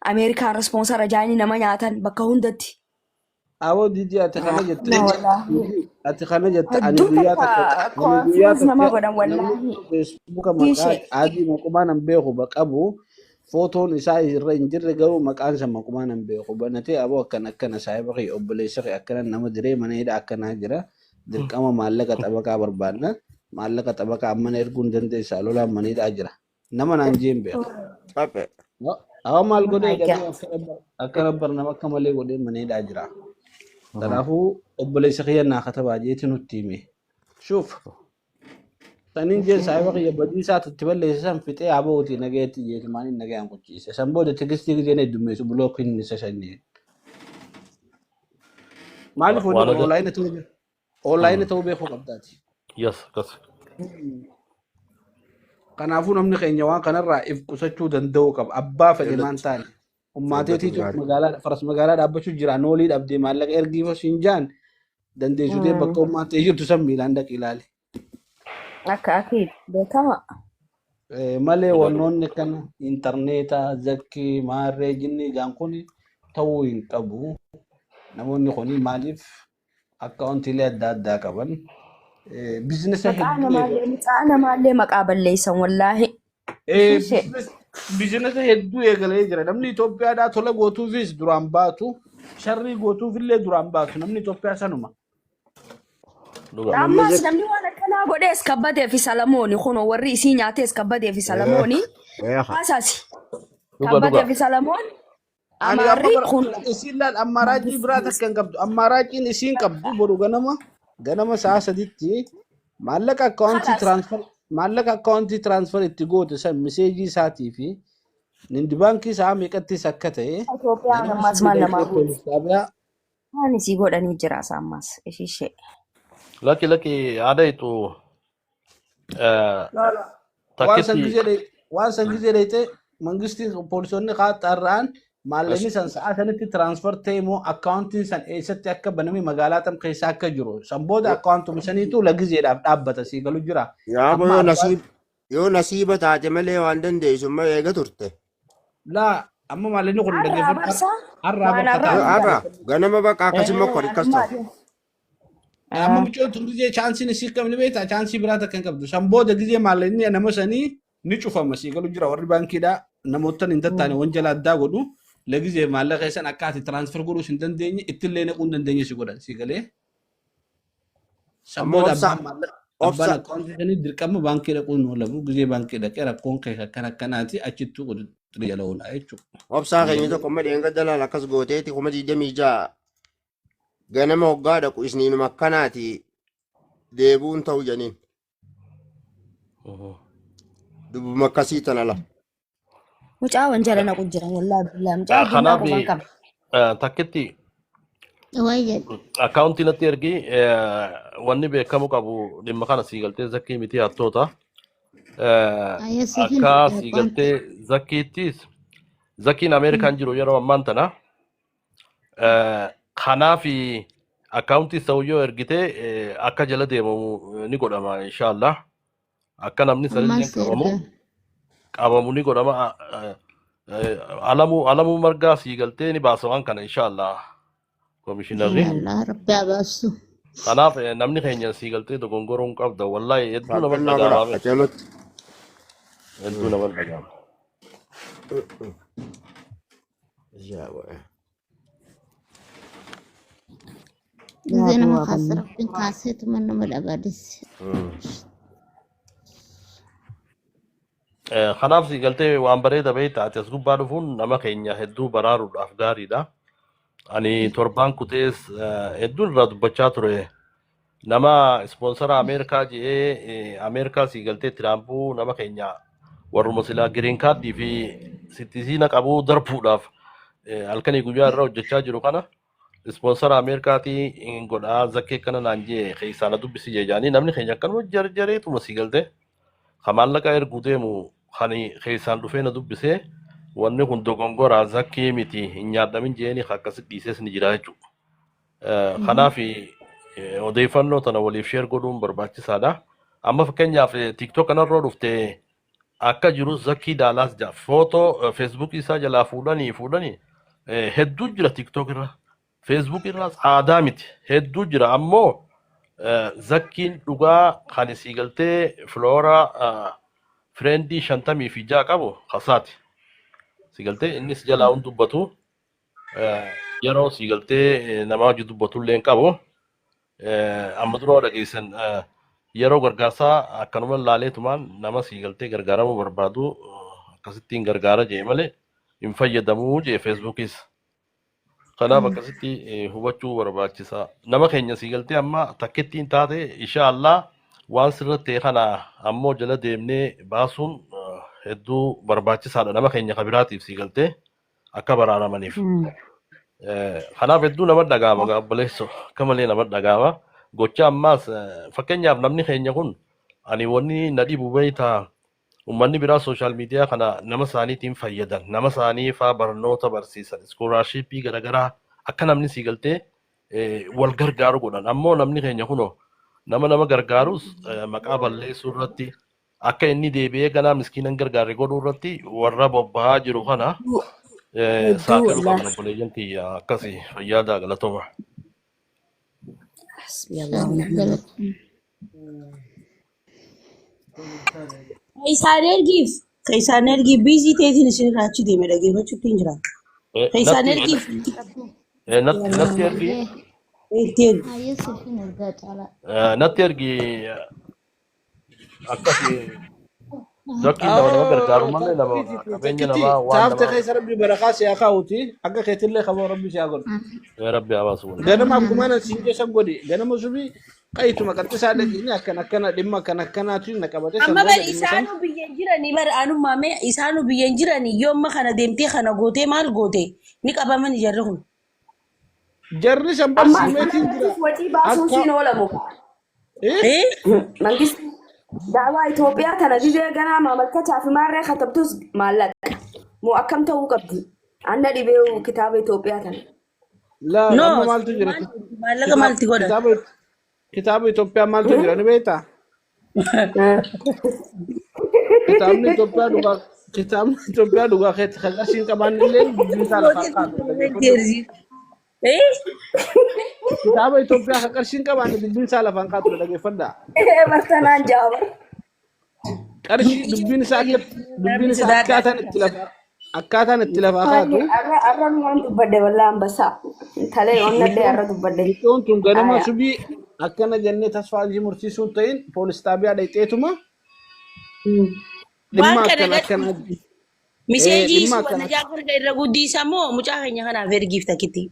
Ameerikaan sponsor ja'anii nama nyaatan bakka hundatti. Aboo Didi ati kana jette Na wallaahi. Didi ati kana jette ani Hedduu guyyaa takka takka ani guyyaa confuse nama takka godhan namni wallaahi. feesbuuka maqaa Diishee. adii maqumaan hin beeku qabu footoon isaa irra hin jirre garuu maqaan isa maqumaan hin beeku banatee aboo akkana akkana saahiba kiyya obboleessa kiyya akkana nama diree mana hidha akkanaa jira dirqama maallaqa xabaqaa barbaanna maallaqa xabaqaa ammana erguu hin dandeessaa lolaan mana hidhaa jira nama naan jeen beeku. Qabe. Awa maal Oh godhee my ganuu God. akkana bar nama akka malee godhee mana hidhaa jira. Kanaafuu obboleessa kiyya naa katabaa jeeti nutti hime. Shuuf saniin jee saahiba kiyya badii isaa itti balleesse san fixee abootii nagayetti jeeti maaliin nagayaan qochiise. San booda tigistii giseen heddummeessu bilookiin isa shanyee. Maaliif wanni Waan kun hojjetu olaayina ture jira? Onlaayinii ta'uu beekuu qabdaati. Yes, akkas. Kanaafuu namni keenya waan kanarraa if qusachuu danda'uu qaba. Abbaa fedhe maan Seellatti. taane. Seellatti Ummaateetiitu gaarii. magaalaa faras magaalaa dhaabbachuu jira. Noolii dhabdee maallaqa ergii siin jaan dandeessutee bakka ummaan ta'e jirtu san miilaan dhaqi ilaali. Akka akiid beekama. Malee Dhugaa dhugaa. wannoonni akkana intarneeta, zakkii, maarree, jinni jaan kun ta'uu hin qabu. Namoonni kun maaliif akkaawuntiilee adda addaa qaban biizinasa Maqaa hedduu namaallee eegalu. mucaa namaallee maqaa balleessan wallaahi. Ishee. Biizinasa hedduu eegalee jira. Namni Itoophiyaadhaa tola gootuufis duraan baatu, sharrii gootuufillee duraan baatu. Namni Itoophiyaa sanuma. Dhugaa. Namni Ammas zakki. namni waan akkanaa godhees kabbadee fi Salamooni kun warri isii nyaatees kabbadee fi Salamooni Beeka. haasaasi. Dhugaa Kabbadee dhugaa. fi Salamoon Ani amma amaarri bara kun isiin laal ammaaraacii biraa takka hin qabdu. Ammaaraaciin isiin qabdu boru ganama ganama sa'a 3tti maallaqa akkaawuntii خلاص tiraansfer maallaqa akkaawuntii tiraansfer itti goote san miseejii isaatii fi nindi baankii sa'a meeqattis akka ta'e Itoophiyaan ganama ammas sirrii maal namaa dhaqxee gooti. poolis xaabiyaa Waan isii godhanii jira isa ammas ishishee. Lakki lakki haadha itu Laala. Waan san takkitti gizee waan san gizee dheeyte mangistiin poolisoonni xaarra'an maallaqni san sa'a sanitti tiraansfer ta'e immoo akkaawuntiin san eessatti akka baname magaalaa tam keessa akka jiru san booda akkaawuntuma saniitu lagizeedhaaf dhaabbata sii galu jira. Yaaboo Amma yoo abbaan nasiib yoo nasiiba taate malee waan dandeessu immoo eega turte. laa amma maallaqni kun Har'aa dhaggeeffadhu barsaa har'aa waan barka har'aa Yoo taate. har'a ganama bakka akkasuma kori akkas ta'u. Amma mucaan tun gizee chaansiin isii qabni beektaa chaansii biraa takka hin qabdu. San booda gizee maallaqni nama sanii ni cufama sii galu jira warri baankiidhaa namoota hin tattaane wanjala addaa godhu lagizee maallaqa isaan akka ati tiraansfer godhuus hin dandeenye ittillee naquu hin dandeenye si godhan sii galee. San Ammoo booda obsa abbaan maallaqa abbaan obsa akkaawuntii sanii dirqama baankii dhaquun hin oolamu gizee baankii dhaqee rakkoon kee akkana akkanaati achittuu quxuxxiri jala oolaa jechuudha. Obsaa Sii keenya galee. tokko amma dheenga dalaan akkas gooteeti 26,000 ganama hoggaa dhaqu isniinuma akkanaati deebuun ta'u janiin dubbuma akkasii tana la. Mucaa wanjala naqu jira wallaahi billaa mucaa addunyaa Kanaaf qofaan qaba. takkitti Wayi jedhe. akkaawuntii natti ergi wanni beekamu qabu dhimma kana sii galtee zakkii miti hattoota. Ayya siifin Akka ergaa sii abbaan. galtee zakkiittis zakkiin Ameerikaan jiru yeroo ammaan tana. Kanaaf akkaawuntii sauyyoo ergitee akka jala deemamu ni godhama inshaallah. Akka namni Ammaan sanillee si ergaa. qabamu ni godhama. Alamuu alamuu margaa sii galtee ni baasa waan kana inshaallah komishinarri. Inshaallah rabbi haa baasu. Kanaaf namni keenya sii galtee dogongoruu hin qabda wallahi hedduu nama Fakkannaa godha dhaga'ama qaceelootti. hedduu nama dhaga'ama. Yaa Gizee nama Yaaboo kaase abanni. rabbiin kaaseetuma nama dhabaadis. Kanaaf sii galtee waan bareeda beekta ati as gubbaa dhufuun nama keenya hedduu baraaruudhaaf gaariidha. Ani torbaan kutees hedduun irraa dubbachaa ture. Nama ispoonsara Ameerikaa jedhee Ameerikaa sii galtee Tiraampuu nama keenya warruma silaa giriin kaardii fi sittisiina qabuu darbuudhaaf halkanii guyyaa irra hojjechaa jiru kana ispoonsara Ameerikaatii hin godhaa zakkee kana naan jee keessaa na dubbisi jeejaanii namni keenya akkanuma jarjareetuma sii galtee ka maallaqa erguu deemu kan keessaan dhufee na dubbisee wanni kun dogongoraa zakkii miti hin nyaadhamin jeeni akkasi dhiisees ni jira jechuudha. Kanaaf odeeffannoo tana waliif sheer godhuun barbaachisaadha. Amma fakkeenyaaf TikTok kanarra dhufte akka jiru zakkii daalaas jira. Footoo feesbuukii isaa jalaa fuudhanii fuudhanii hedduu jira TikTok irra. Feesbuuk irraas aadaa miti hedduu jira ammoo zakkiin dhugaa kan isii galtee filoora fireendii 56 qabu kasaati. Si galtee innis jalaa hun dubbatu yeroo si galtee nama hojii dubbatu illee hin qabu. Amma dura dhageessan yeroo gargaarsaa akkanuma laaleetumaan nama si galtee gargaaramuu barbaadu akkasittiin gargaara jee malee hin fayyadamuu jee feesbuukis. Kanaaf akkasitti hubachuu barbaachisa. Nama keenya si galtee amma takkittiin taate inshaallah waan sirratti ta'e kana ammoo jala deemnee baasuun hedduu barbaachisaadha nama keenya kabiraatiif si galtee akka baraaramaniif. Kanaaf hedduu nama dhaga'ama obboleessoo akka malee nama dhaga'ama. Gocha ammaas fakkeenyaaf namni keenya kun ani wanni na dhibu beektaa, uummanni biraa social media kana nama isaaniitiin fayyadan, nama isaanii faa barnoota barsiisan, scholarshipii garaagaraa akka namni sii galtee wal gargaaru godhan. Ammoo namni keenya kunoo nama nama gargaarus maqaa balleessuu irratti, akka inni deebi'ee ganaa miskiina hin gargaarre godhuu irratti warra bobba'aa jiru kana Hedduu saaxiluu qabna. wallaahi. Obboleeyyan kiyya, akkasii fayyadaa, galatooma. حسبي الله ونعم الوكيل. Keessaan ergiif. Keessaan ergiif, busy ta'eetiin isin irraa achi deeme, dhaggeeffachuutti hin jira. Keessaan Natti ergiif. natti ergi. Itti ergi. Hayyee, siifin ergaa caalaa. Natti ergi. Akkasii zakkiin nama nama gargaaru malee nama qabeenya Takkitti namaa waan taafte namaa keessa rabbi barakaa si haa kaa'uti, akka keetillee qaboo rabbi si haa godhu. Yaa rabbi haa baasu waliin. Ganama akkuma ana siin keessa godhi, ganama subii qayituma qaxxisaa dhaqiini akkana akkana, dhimma akkana akkanaatu na qabate san Amma booda bari dhimma san isaanuu biyya hin jiranii, bara anummaa mee isaanuu biyya hin jiranii, yoo amma kana deemtee kana gootee maal goote ni qabaman jarri kun. Jarri san Amma barsiimeetiin jira kanarrattis wacii baasuun akka siin oolamu. eh Eh? Mangisti daawaa Itoophiyaa tana didee ganaa maamalkachaa fi maarree katabtus maallaqa. Moo akkam ta'uu qabdi? Anna dhibee kitaaba Itoophiyaa tana. La No, amma maaltu jira? maal maallaqa Kitaaba maalti godhan? kitaaba Itoophiyaa maaltu jira ni beektaa? Kitaabni Itoophiyaa dhugaa, kitaabni Itoophiyaa dhugaa keetti kan qarshiin qabaanne illee dubbiin isaa lafaa kaatu, dhaggeeffadhu. Eh? Kitaaba Itoophiyaa kan qarshiin qabaanne dubbiin isaa lafaan kaatu, dhaggeeffadhaa. Bartanaan jaaba. Qarshii dubbiin isaa akka dubbiin isaa akkaataan itti lafaa kaatu. Arra waan dubbadhe wallaa ambassaa. Talee onnadhee arra dubbadhe. Biqiltuun tun ganama Aya. subii akkana jennee tasfaa hojii mursiisuun ta'in poolis xaabiyaa dhaqxeetuma dhimma Waan kana akkana gad akkana miseejii dhimma wanna akkana jaafar irra guddiisa moo mucaa keenya kanaaf ergiif takkitti.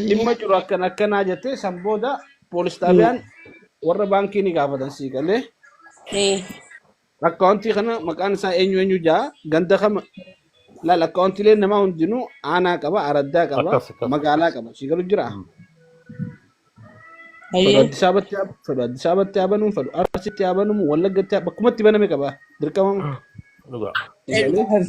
Dhimma jiru akkana akkanaa jettee, san booda poolis xaabiyaan warra baankii ni gaafatan sii galee. Akkaawuntii kana maqaan isaa eenyu eenyu jaa, ganda kama laal, akkaawuntiileen namaa hundinuu aanaa qaba, araddaa qaba, Akkas akkas. magaalaa qaba, sii galu jira. Fedhu Addis Ababatti fedhu Addis Ababatti haa banuun, fedhu Arsitti haa banuun, Wallaggatti haa bakkumatti baname qaba dirqama. Dhugaa. Sii galee.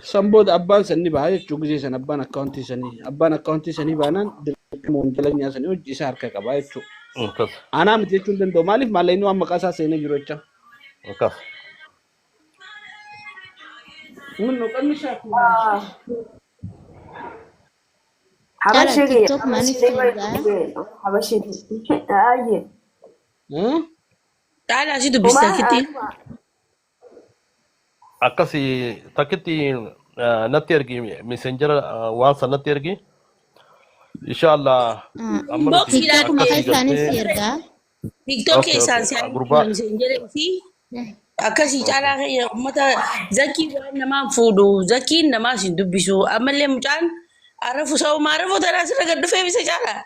San booda abbaan san ni baha jechuu, gisee san abbaan akkaawuntii sanii, abbaan akkaawuntii sanii baanaan dirqama wanjalanyaa sanii hojii isaa harka qaba jechuu. Akkas. Aanaa miti jechuun danda'u, maaliif maallaqni waan maqaa isaa seenee jiru jecha. Akkas. Mun qabni shaaku. Caalaa Habashii kiyya. TikTok maanis Habashii ergaa. Habashii. Ayyee. Caalaa si dubbista Homaa takkitti. Akkasi takkitti natti ergi, Messenger waan san natti ergi. Inshallah amma nuti Inboxiidhaan TikTok maqaa akkasii isaanis galtee si ergaa. TikTok Okay. keessaan Okay. si Gurbaa Messenger fi akkasii caalaa keenya uummata zakkii waan namaan fuudhu, zakkiin namaas hin dubbisu, ammallee mucaan arafu sa'uma arafu tanaa sirra gad dhufee bisa caalaa.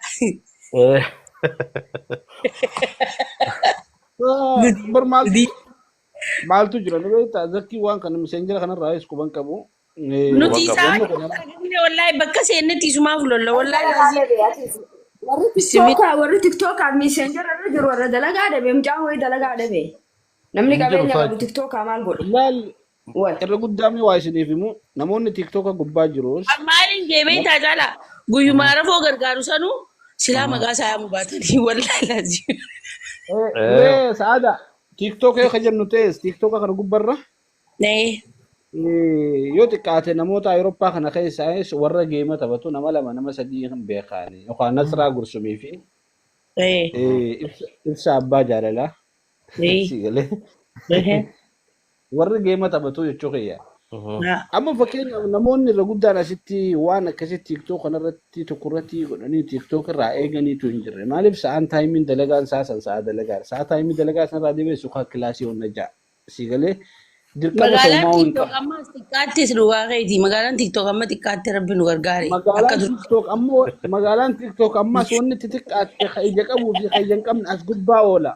Bar maaltu maaltu jira ni beektaa? Zakkii waan kana Messenger kanarraa is quban qabu. Nuti Quban qabu. isaan Wanni kana argamne wallaahi bakka seennetti isumaaf lolla wallaahi laazim. Warri TikTokaa, warri TikTokaa Messenger irra jiru warra dalagaa dhabe, mucaan wayii dalagaa dhabe. Namni Hin jiru qabeenya saa. qabu TikTokaa maal godha? Laal Wal. irra guddaa mee waa isiniif himu, namoonni TikToka gubbaa jirus Maaliin deemee tajaajila guyyuma arafoo gargaaru sanuu silaa maqaa isaa yaamuu baatanii wallaahi laazim. Mee sa'aada TikToka yoo ka jennu ta'es TikToka kana gubbarra Nee. Yoo xiqqaate namoota Awurooppaa kana keessaas warra geema taphatu nama lama nama sadii kan beekani yookaan Nasraa Gursumii fi Ibsa Abbaa Jaalalaa si galee, warri geema taphatu jechuu kiyya. Amma fakkeenyaaf namoonni irra guddaan asitti waan akkasii TikTok kanarratti tokkorratti godhanii TikTok irraa eeganiitu hin jirre. Maaliif sa'aan timeiin dalagaan isaa san sa'a dalagaa sa'a timeii dalagaa sanarraa deebi'e suukaa kilaasii honna ja'a. Si galee, dirqama Magaalaan soomaa hin TikTok qabu. ammas xiqqaattis, dhugaa keeti. Magaalaan TikTok amma xiqqaatti, rabbi nu gargaare. Akka Magaalaan dur. TikTok ammoo, magaalaan TikTok ammas wanni itti xiqqaatte ka ija qabuu fi ka ija hin qabne as gubbaa oola.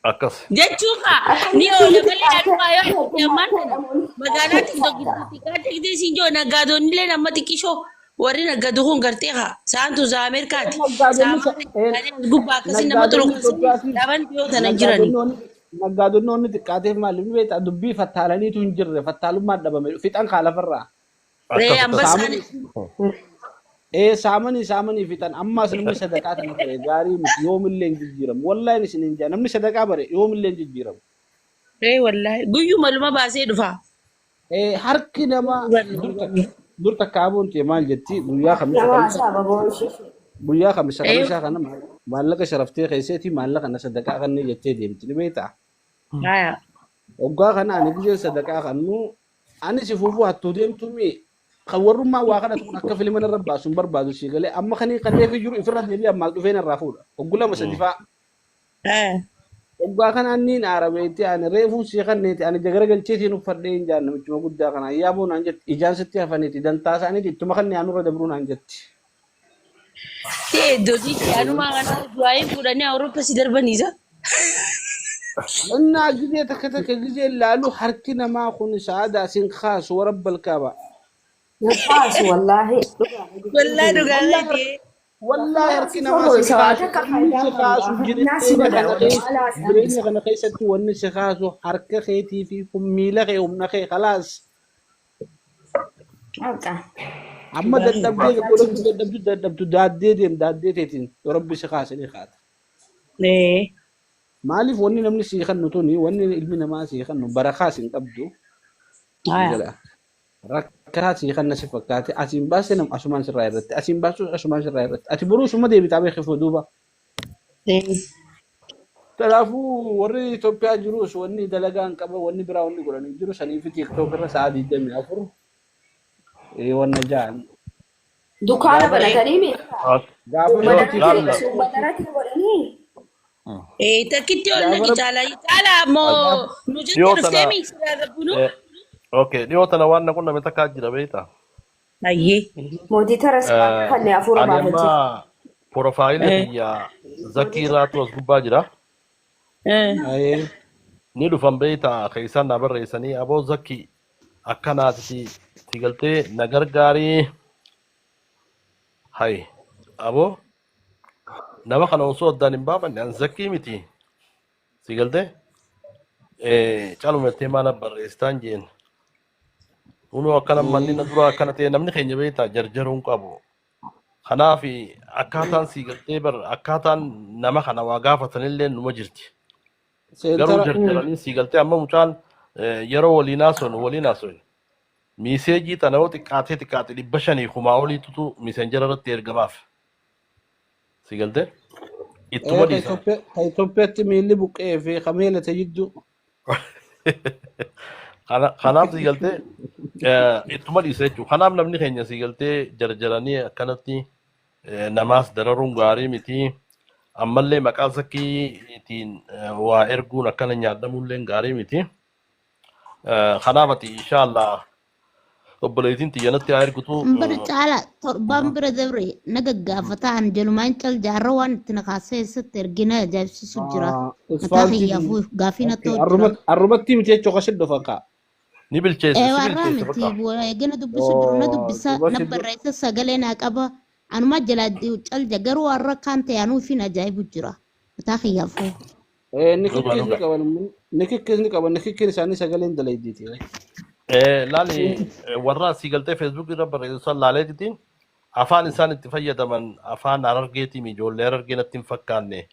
Akkas. Jechuun kaa ni oola malee, adumaa yoo ati ammaan tana magaalaa TikTok itti xiqqaatte gisee siin jiru naggaadonni illee amma xiqqishoo Warri naggadu kun gartee haa saantu saa Ameerikaati. Naggaadonni Saamaan as gubbaa akkasii nama naggaadonni tolokasanii Itoophiyaatiif dhaban dhiyoo tana hin jirani. Naggaadonni onni xiqqaateef maaliif ni beektaa dubbii fattaalaniitu hin jirre fattaalummaan dhabame fixan kaa lafarraa. Ree Akkas akkas. ambasaan Saamanii saamanii saamanii fixan ammaas namni sadaqaa tana bare gaarii miti yoomillee hin jijjiiramu wallaahi isin hin jaa namni sadaqaa bare yoomillee hin jijjiiramu. Ree wallaahi guyyuma luma baasee dhufa. Harki namaa dur takka abuun ta'e maal jetti guyyaa kamisa Nama kamisa haasa'aa babooshi. Guyyaa kamisa kamisaa kana maallaqa sharaftee keesseeti maallaqa na sadaqaa kanneen jettee deemti ni beektaa. Haya. Waggaa kana ani gizeen sadaqaa kannu ani si fuufuu hattuu deemtumi kan warrummaa waa kadhatu kun akka filima narra baasu hin barbaadu si galee amma kanii kanneefi jiru ifirra deebi'ee ammaas dhufee narraa fuudha. Oggu lama sadi faa. Waggaa kana anniin aara beekte ani reefuu si kanneeti ani jagara galcheetiin uffadhee hin jaan namichuma guddaa kana ayyaaboo naan jetti ijaan sitti hafaniiti dantaa isaaniiti ittuma kanneen anurra dabruu naan jetti. Ta'e iddootii anumaa kana du'aayin fuudhanii Awurooppaa si darbaniisa. Innaa gizee takka takka gizee laalu harki namaa kun sa'aadaa sin kaasu warabbal kaaba. Kaasu wallaahi. Wallaahi dhugaa keetii. Wallaahi harki namaa sin kaasu wanni si kaasu jireenya kana keessa jireenya kana keessatti wanni si kaasu harka keetii fi miila kee humna kee khalaas. Amma dadhabdee godhachuu dadhabdu dadhabdu daaddee deem daaddee teetiin yoo rabbi si kaase ni kaata. Maaliif wanni namni sii kennu tuni wanni ilmi namaa sii kennu barakaas hin qabdu. Haya. Rakkataa sii kenna si fakkaate asiin baase nam asumaan sirraa irratti asiin baasus asumaan sirraa irratti ati boruu suma deebitaa beekifuu duuba. Kanaafuu warri Itoophiyaa jirus wanni dalagaa hin qaban wanni biraa wanni godhan hin jiru saniif TikTok irra sa'a 24 wanna ja'an. Dukaana Gaafa banatanii mi? Gaafa Yoo nama TikTok laalla. Suubatarratti godhanii. Takkitti ol gaafa naqi rabbi caalaa caalaa ammoo nu jettee Dhiyoo dhuftee tana mi silaa gabbunu. Okay, dhiyoo tana waan na qunname takkaa jira beektaa. Ayyee. Mootii taras kanneen hafuura Ani baafachiisa. amma profaayila kiyya Zakii irraatu as gubbaa jira. Ni dhufan beektaa keessaan na barreessanii aboo Zakii akkanaati si galtee na gargaarii hay aboo nama kana osoo addaan hin baafanne an Zakii miti si galtee calumattee maana barreessitaan jeen. Kunoo akkana manni na dura akkana ta'e namni keenya beektaa jarjaruun qabu. Kanaaf akkaataan sii galtee bar akkaataan nama kana waa gaafatanillee numa jirti. Garuu seentara jarjaranii sii galtee amma mucaan yeroo waliin haasofnu waliin haasofnu. Message tana yoo xiqqaatee xiqqaate 500 kumaa oliitutu messenger irratti ergamaaf. Sii galtee ittuma ka dhiisan. Itoophiyaa ka Itoophiyaatti miilli buqqee fi kameelate jidduu. Kanaaf sii galtee ittuma dhiisa jechuudha. Kanaaf namni keenya sii galtee jarjaranii akkanatti namaas dararuun gaarii miti. Ammallee maqaa zakkiitiin waa erguun akkana nyaadhamuullee gaarii miti. Kanaaf ati inshaallah obboleettiin xiyyanatti haa ergutu. Bara caala torban bira dabre na gaggaafataa an jalumaan cal jaarra waan itti na kaasee eessatti ergina ajaa'ibsiisu jira. Mataa Isfaaltii kiyyaafuu gaafii na ta'u jira. Arrumatti miti jechuu kasin dhufa kaa. Ni bilcheesse si Warraa bilcheesse miti bakka. eegana dubbisu jiru na dubbisa na barreessa sagalee naa qaba. Anumaa jalaa calja garuu warra kaan ta'e anuufin ajaa'ibu jira. Mataa kiyyaafuu. Dhuga Nikikkiis ni dhuga. qaban nikikkiis ni qaban nikikkiin isaanii sagaleen dalaydiiti. Laali warra asii galtee Facebook irra barreessan laaleetiin afaan isaan itti fayyadaman afaan Harargeetiin ijoollee Harargee natti hin fakkaanne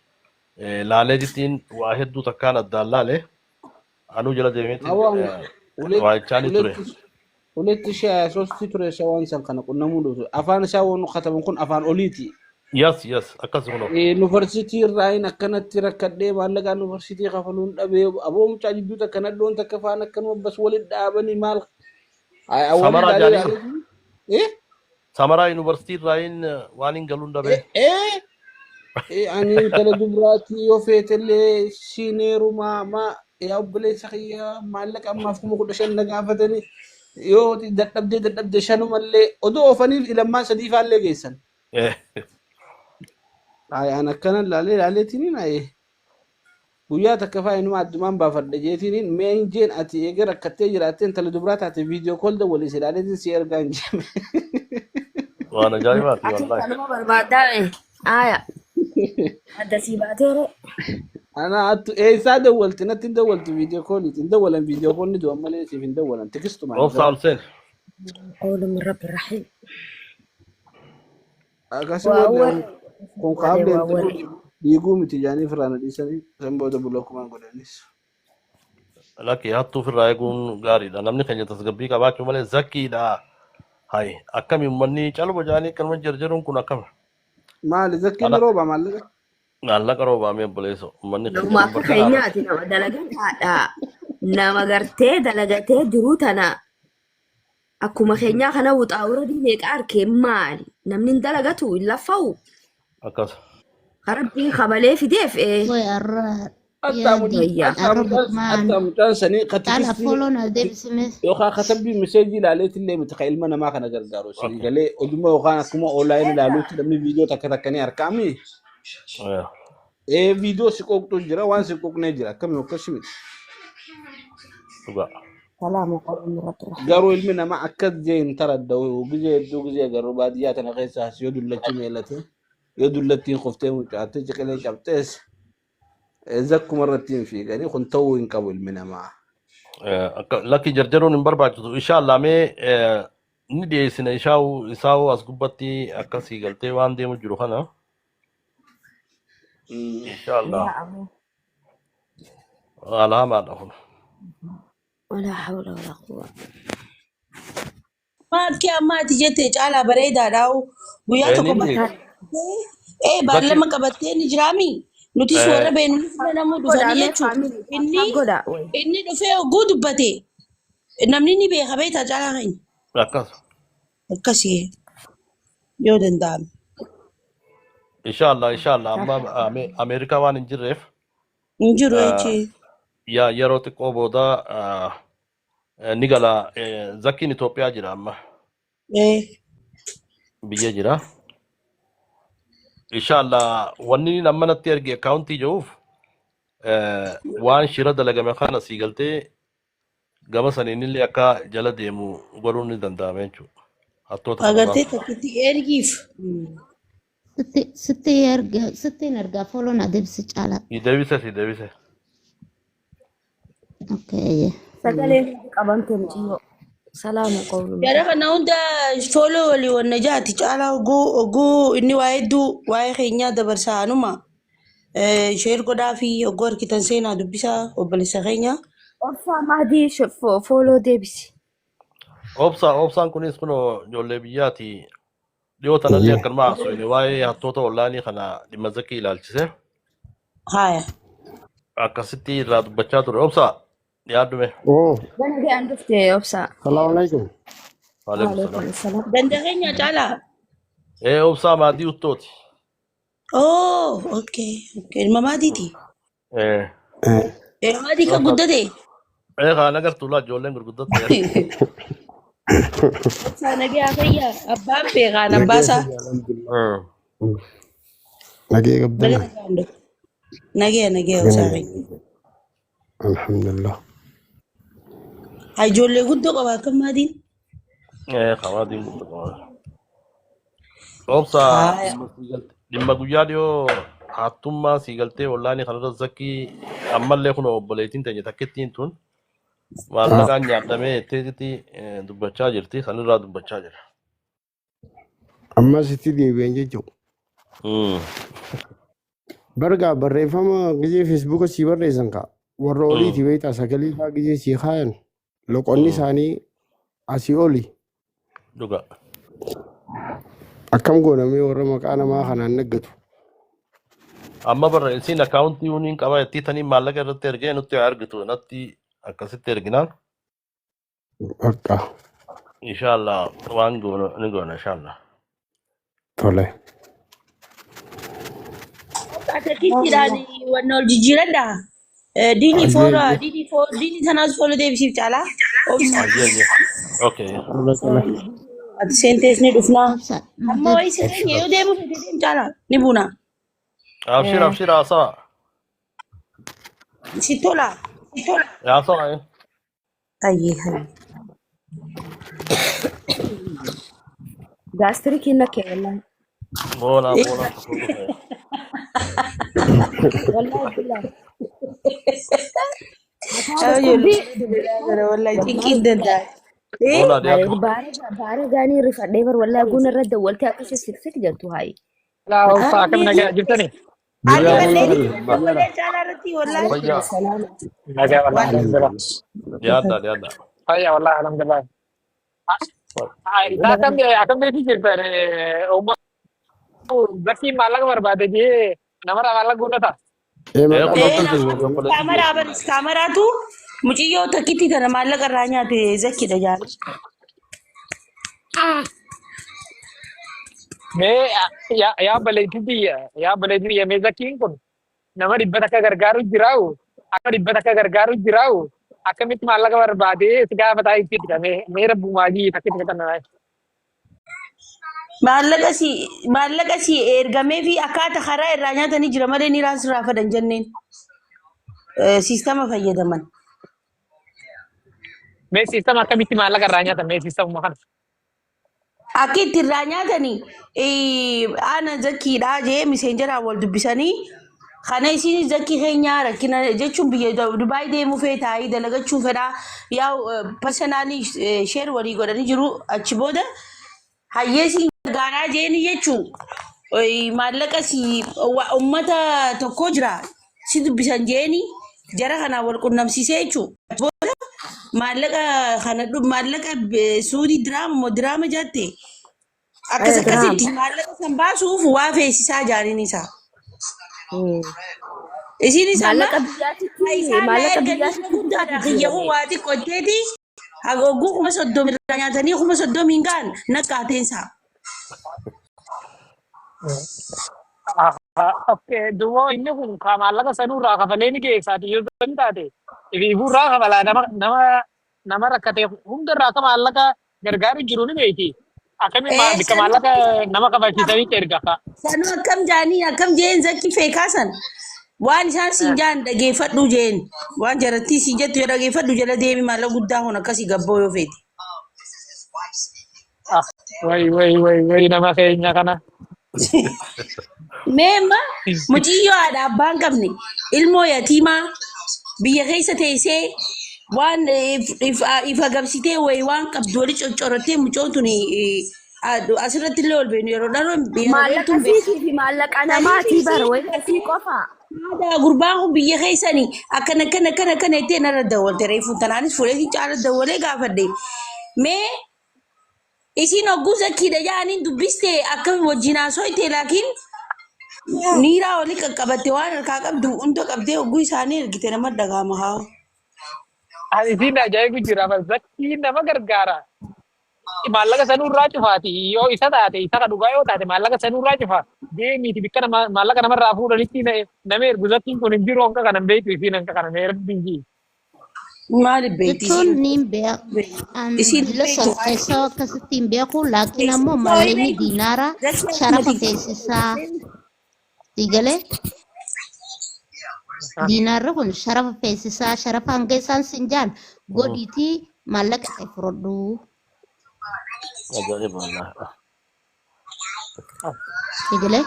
laaleetiin waa hedduu takkaan addaan laale anuu jala deemeetiin Awwaan waa jechaanii ture. Uletti ishee soostii ture isa waan san kana qunnamuu dhufu. Afaan isaa waan kataban kun afaan oliiti. Yes, akkas kunoo. Yuunivarsiitii irraa hin akkanatti rakkadhee maallaqaan yuunivarsiitii kafaluun dhabee aboo mucaa jidduu takka nadhoon takka faan akkanuma bas walitti dhaabanii maal waliin Samaraa laalee jaaniin laalee. Samaraa yuunivarsiitii irraa hin waan hin galuun dhabee. Ani intala dubraatii yoo feetellee siineerumaa maa yaa obboleessa kiyya maallaqa ammaaf 15,000 na gaafatanii yoo dadhabdee dadhabde shanumallee odoo oofaniif ilammaan sadii faallee geessan. An akkana laalee laaleetiin guyyaa takka faa inuma addumaan baafadha jeetiin mee hin jeen ati eega rakkattee jiraattee intala dubraa taate video call dawwalii si ilaaleetiin si ergaa hin jeen. Waan ajaa'ibaati Ati wallaahi. kanuma barbaaddaa Aya. Adda sii baateere. Ana attu eessaa dawwalti natti hin dawwaltu viidiyoo kooliiti hin dawwalan viidiyoo koolni du'an malee siif hin dawwalan tikistumaan Obsa ol seen. Qawlu min rabbi rahiim. Akkasii Waa booda warri. kun Waa kaableen warri. dhiiguu miti jaanii firaan dhiisanii san booda bulookumaan godhanis. Lakki hattuu ofirraa eeguun gaariidha. Namni keenya tasgabbii qabaachuu malee zakkiidha. Hayi akkami uummanni calma jaanii akkanuma jarjaruun kun akkama. Maali zakkiin Ana rooba maallaqa? maallaqa roobaamee obboleesso uummanni keenya Nama akka bakka dhaabate. keenyaati nama dalagataadha. Nama gartee dalagatee jiru tana akkuma keenyaa kana wuxaawura meeqa arkee maali? Namni hin dalagatu hin laffa'u. Akkas. Rabbiin kabalee fideef ee. Way arra Hattaa yaadi Wayyaa. arra bukmaan hattaa mucaan sanii caala katikistii follow na deebisime yookaan katabbii miseejii ilaaleetillee miti kan ilma namaa kana gargaaru isin Okay. galee oduma yookaan akkuma onlaayinii ilaaluutti namni viidiyoo takka takka ni argaami. Yeah. Ee viidiyoo si qooqxu jira waan si qooqnee jira akkami akkasi miti. Dhugaa. Salaamu qawlu min rabbi rahiim. Garuu ilmi namaa akkas jee hin taradda'u gizee hedduu gizee garuu baadiyyaa tana keessaas yoo dullachi meelate yoo dullattiin qoftee mucaatte ciqilee cabxees zakkuma irratti hin fiiganii kun ta'uu hin qabu ilmi namaa. Lakki jarjaruun hin barbaachisu. Inshallah mee ni dhiyeessina ishaa'u isaa'u as gubbatti akkasii galtee waan deemu jiru kana. Inshallah. Yaa Abu. Alhaamaadha kun. Walaa hawla walaa quwwata. Maakii amma ati jette caalaa bareedaadha. Guyyaa tokko Ni ee Zakki baallama qabattee ni jiraami. Nutis warra beenu namuu Godha dhufanii mee jechuudha. faamilii Inni godha. Way. inni dhufee oguu dubbate namni ni beeka beektaa caalaa keenya. Akkas. Akkasii yoo danda'ame. Inshallah inshallah amma Ameerikaa waan hin jirreef Hin jiru jechi. yaa yeroo xiqqoo booda ni gala zakkiin Itoophiyaa jira amma Ee biyya jira. Inshallah wanni inni amma natti erge akkaawuntii jiruuf waan shira dalagame kana sii galtee gama saniin illee akka jala deemu godhuun ni danda'ama jechuudha. Hattoota kana agartee baasu. takkitti ergiif. sitti sitti erga sittiin ergaa follow na deebisi caala. Si deebise si deebise. Okay. Sagaleen qabamte mucayyoo. Salaamu qawlu min Jara kana hunda follow walii wanna jaati caalaa oguu oguu inni waa hedduu waa'ee keenyaa dabarsaa anuma. Sheer godhaa fi oguu harkitan seenaa dubbisaa obboleessa keenya. Obsaa Mahdii follow deebisi. Obsa obsaan kunis kunoo ijoollee biyyaati. Dhiyoo tanallee akkanuma haasofne waa'ee hattoota onlaayinii kana dhimma zakkii ilaalchise. Haaya. Akkasitti irraa dubbachaa ture. Obsa dhiyaadhume. Oh, Gana ga'aan dhufte obsaa. salaam alaikum. Waalaikum salaam. Waalaikum salaam. Ganda keenya caalaa. Ee obsaa maatii uttooti. Oh, okay. Okay. Ilma maatiiti. Ee. Ilma maatii kan Obsa. guddate. Ee kaan agartuu laa ijoolleen gurguddatte. Obsaa nagee fayyaa. Abbaan beekaan Nagee abbaasaa. fayyaa alhamdulillah. Nagee Baga qabdana. nagaan dhufe. Nagee nagee obsaa keenya. Alhamdulillah. Haa ijoollee guddoo qaba akka maatiin. Ee kamaatiin gurguddatte. Obsa Haaya. dhimma sii galte dhimma guyyaa dhiyoo hattummaa sii galtee onlaayinii kanarra zakkii ammallee kun obboleettiin teenya takkittiin tun maallaqaan nyaadhamee jetteetitti dubbachaa jirti sanirraa dubbachaa jira. Ammas itti deebi'an jechuudha. Bargaa barreeffama gizee feesbuuka sii barreessan kaa warra oliiti beektaa sagalee fa'aa gizee sii kaayan loqonni isaanii asii oli Dhuga. akkam goonamee warra maqaa namaa kanaan naggatu. Amma barra isiin akkaawuntii uniin qaba jettii tanii maallaqa irratti ergee nutti haa argitu natti akkasitti erginaan Bakka inshallah waan goonu ni goona inshallah. tole. Takkiittiidhaan wanna ol jijjiiradha. Diinii Ayyee foora ayyee. diinii foo diinii tanaas fooloo deebisiif caalaa. Obsa. Ayyee ayyee. Okay. Tole tole. Ati seentees ni dhufnaa. Obsa na Amma wayii deebisi. seenya yoo deemu fedhe deem caalaa ni buuna. Abshir abshir haasawa. Si tola. Haasawa. Eh. Ayyee hayyee. Gaastirikiin nakkee wallaahi. Boonaa boonaa tokko dhufe. Wallaahi billaahi. Mataa dhukkubbii. Wallahi cinqiin danda'a. Boonaa dhiyaatu. Baara gaanii rifadhee bar wallaahi guun irra dawwaltee akkasii siksik jettu haayi. Laa obsa akkam nagaa jirtani? Ani Jirraa ballee boonaa dawwalee caalaa irratti wallahi. Fayyaa. Salaama. Nagaa wallahi alhamdulillah. Dhiyaadhaa dhiyaadhaa. Fayyaa wallahi alhamdulillah. Isaa akkam akkam beekii jirtan uummata bakki maallaqa barbaade jee namarraa maallaqa guunnata. Ee Ee maqaa kun Ee akkasii nama obboleessi kaamaraa baris kaamaraatu muciyyoo takkitti tana maallaqa irraa nyaate zakkidha jaala. Mee yaa obboleettii biyya yaa obboleettii biyya mee zakkiin kun nama 100 gargaaru jiraa'u akka 100 gargaaru jiraa'u akkamitti maallaqa barbaadee si gaafataa itti fida mee mee rabbumaa jii takkitti fedhan. Maallaqa si maallaqa si ergamee fi akkaata karaa irraa nyaatanii jira malee ni raasirraa fadan jenneen siistama fayyadaman. Mee siistama akkamitti maallaqa irraa nyaatan mee siistamuma kana. Akka itti irraa nyaatanii ana zakkiidhaa jee miseenjaraan wal dubbisanii kana isin zakkii keenyaa rakkina jechuun biyya Dubaay deemuu feetaayii dalagachuu fedhaa yaa personaalii sheer walii godhanii jiru achi booda hayyee siin gargaaraa jeeni jechuu maallaqa si ummata tokko jira si dubbisan jeeni jara kanaan wal qunnamsiisee jechuu booda maallaqa kana maallaqa suudii diraama moo diraama jaatte akkas Diraama. akkasitti maallaqa san baasuuf waa feesisaa jaaniin isaa. Isiinis amma Maallaqa biyyaatitti isaan na maallaqa erganii biyyaatitti guddaadha kiyyahu waa xiqqootteeti hagogguu 30,000 irraa nyaatanii 30,000 ga'an naqqaateensaa. Okay, duwwaa inni kun ka maallaqa sanuu irraa kafalee ni geessaati yoo san taate ifiifuu irraa kafalaa nama nama nama rakkate hunda irraa akka maallaqa gargaaru jiru ni beeyti. Akkamiin bikka Sanuu maallaqa nama kafalchiisanitti erga ka. Sanuu akkam jaanii akkam jeen zakki feekaasan waan isaan siin jaan dhageeffadhu jeen waan jarattii siin jettu yoo dhageeffadhu jala deemi maallaqa guddaa kun akkasii gabboo yoo feete. Ah, way way way way nama keenya kana. Mee amma muciyyoo haadha abbaa hin qabne ilmoo yatiimaa biyya keessa teessee waan if agabsitee wayi waan qabdu wali coccorattee mucoon tun asirratti illee ol beenu yeroo dharoo yeroo Maallaqa beektuun beeku. siitii fi maallaqa namaatii bara wayi sii qofa. Haadha gurbaan kun biyya keessanii akkana akkana akkana akkana jettee narra dawwalte reefu tanaanis fuudhee caala dawwalee gaafadhe. Mee isiin hogguu zakkiidha jaaniin dubbiste akkam wajjin haasooyte laakiin niiraa olii qaqqabatte waan harkaa qabdu hunda qabdee hogguu isaanii ergite nama dhagahama haa. Ani siin ajaa'ibu jira zakkii nama gargaara. Maallaqa sanuu irraa cufaati yoo isa taate isa ka dhugaa yoo taate maallaqa sanuu irraa cufa deemiiti bikka nama maallaqa namarraa fuudhanitti nama ergu zakkiin kun hin jiru hanqa kanan beektu isiin hanqa kana mee rabbiin jii. Maaliif beekti Jechuun isiin? niin beeku. Isiin Dila beektu. san keessaa akkasitti hin beeku laakiin ammoo maallaqni diinaara Zakki sharafa akkuma feesisaa siigalee diinaarri kun sharafa feesisaa sharafa hanga isaan sin jaan godhiitii maallaqa kee fudhadhu. Ajaa'iba wallahi. Siigalee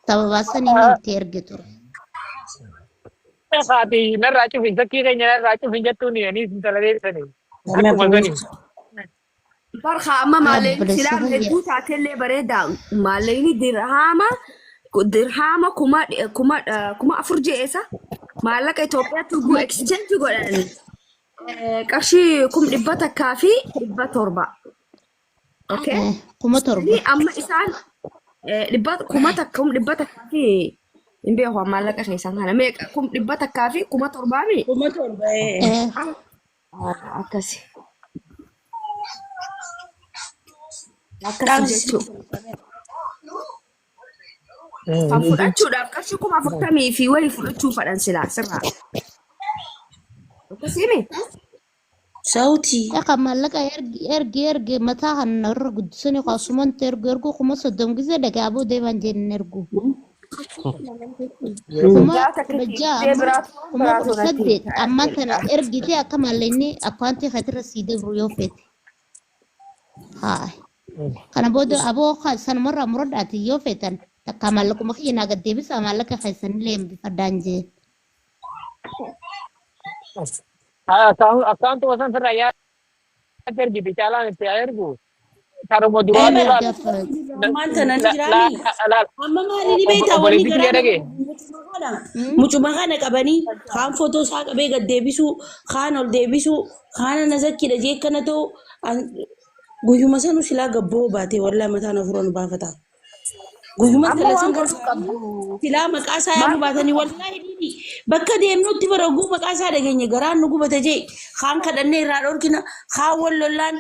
sababaa saniin itti erge ture. Haati narraa cufin zakkii keenya narraa cufin jettuun anis intala deebisanii akkuma sanii. Barka amma maallaqni Obboleessa silaa kiyya. hedduu taatellee bareeda maallaqni dirhaama dirhaama kuma kuma 4,000 je'eesa maallaqa Itoophiyaatti hogguu exchange godhan qarshii 101,700. Okay? 7,000. Ni amma isaan dhibba kuma takka 101,000 fi hin beeku amma maallaqa keessan kana meeqa 101,007 mi? 7,000. Akkasi. Akkasi jechuudha. Kan fudhachuudhaaf qarshii 40,000 fi wayii fudhachuu fadhan silaa sirraa. Akkasii mi? Sauti. Eqa maallaqa ergi ergi ergi mataa kana irra guddisanii kaasumatti ergu ergu 30,000 gisee dhagaa boo deeman jenneen ergu. Kuma Yaa takka 16 fiigdee amma biraatu kuma biraatu kudha natti saddeet himta. ammaan tana ergitee akka maallaqni akkaantii keetirra sii dabru yoo feete. Haa. Kana booda aboo sanumarraa muradhaati yoo feetan takka maallaquma kiyya naa gad deebisaa maallaqa keessanillee hambifadhaan jeen. Akkaawuntuma san sirraa yaa ergiti caalaan itti haa ergu. Karuma duraanii Eebar laal Gaafa ammaan tana ni jiraami. laal Amma maali ni beektaa wanni obboleettii garaa kiyya dhagee. nama mucuma kana qabanii kaan footoo isaa qabee gad deebisuu kaan ol deebisuu kaan ana zakkiidha jee akkana ta'u guyyuma sanu silaa gabboo baatee wallaa mataan afuran baafata. Guyyuma Amma tana waan san godhuu gargaaru qabdu. silaa maqaa isaa Maal yaamuu godhuu baatanii qabdu? wallaahi diini bakka deemnutti bara oguu maqaa isaa dhageenye garaan nu gubata jee kaan kadhannee irraa dhorkina kaan wal lollaan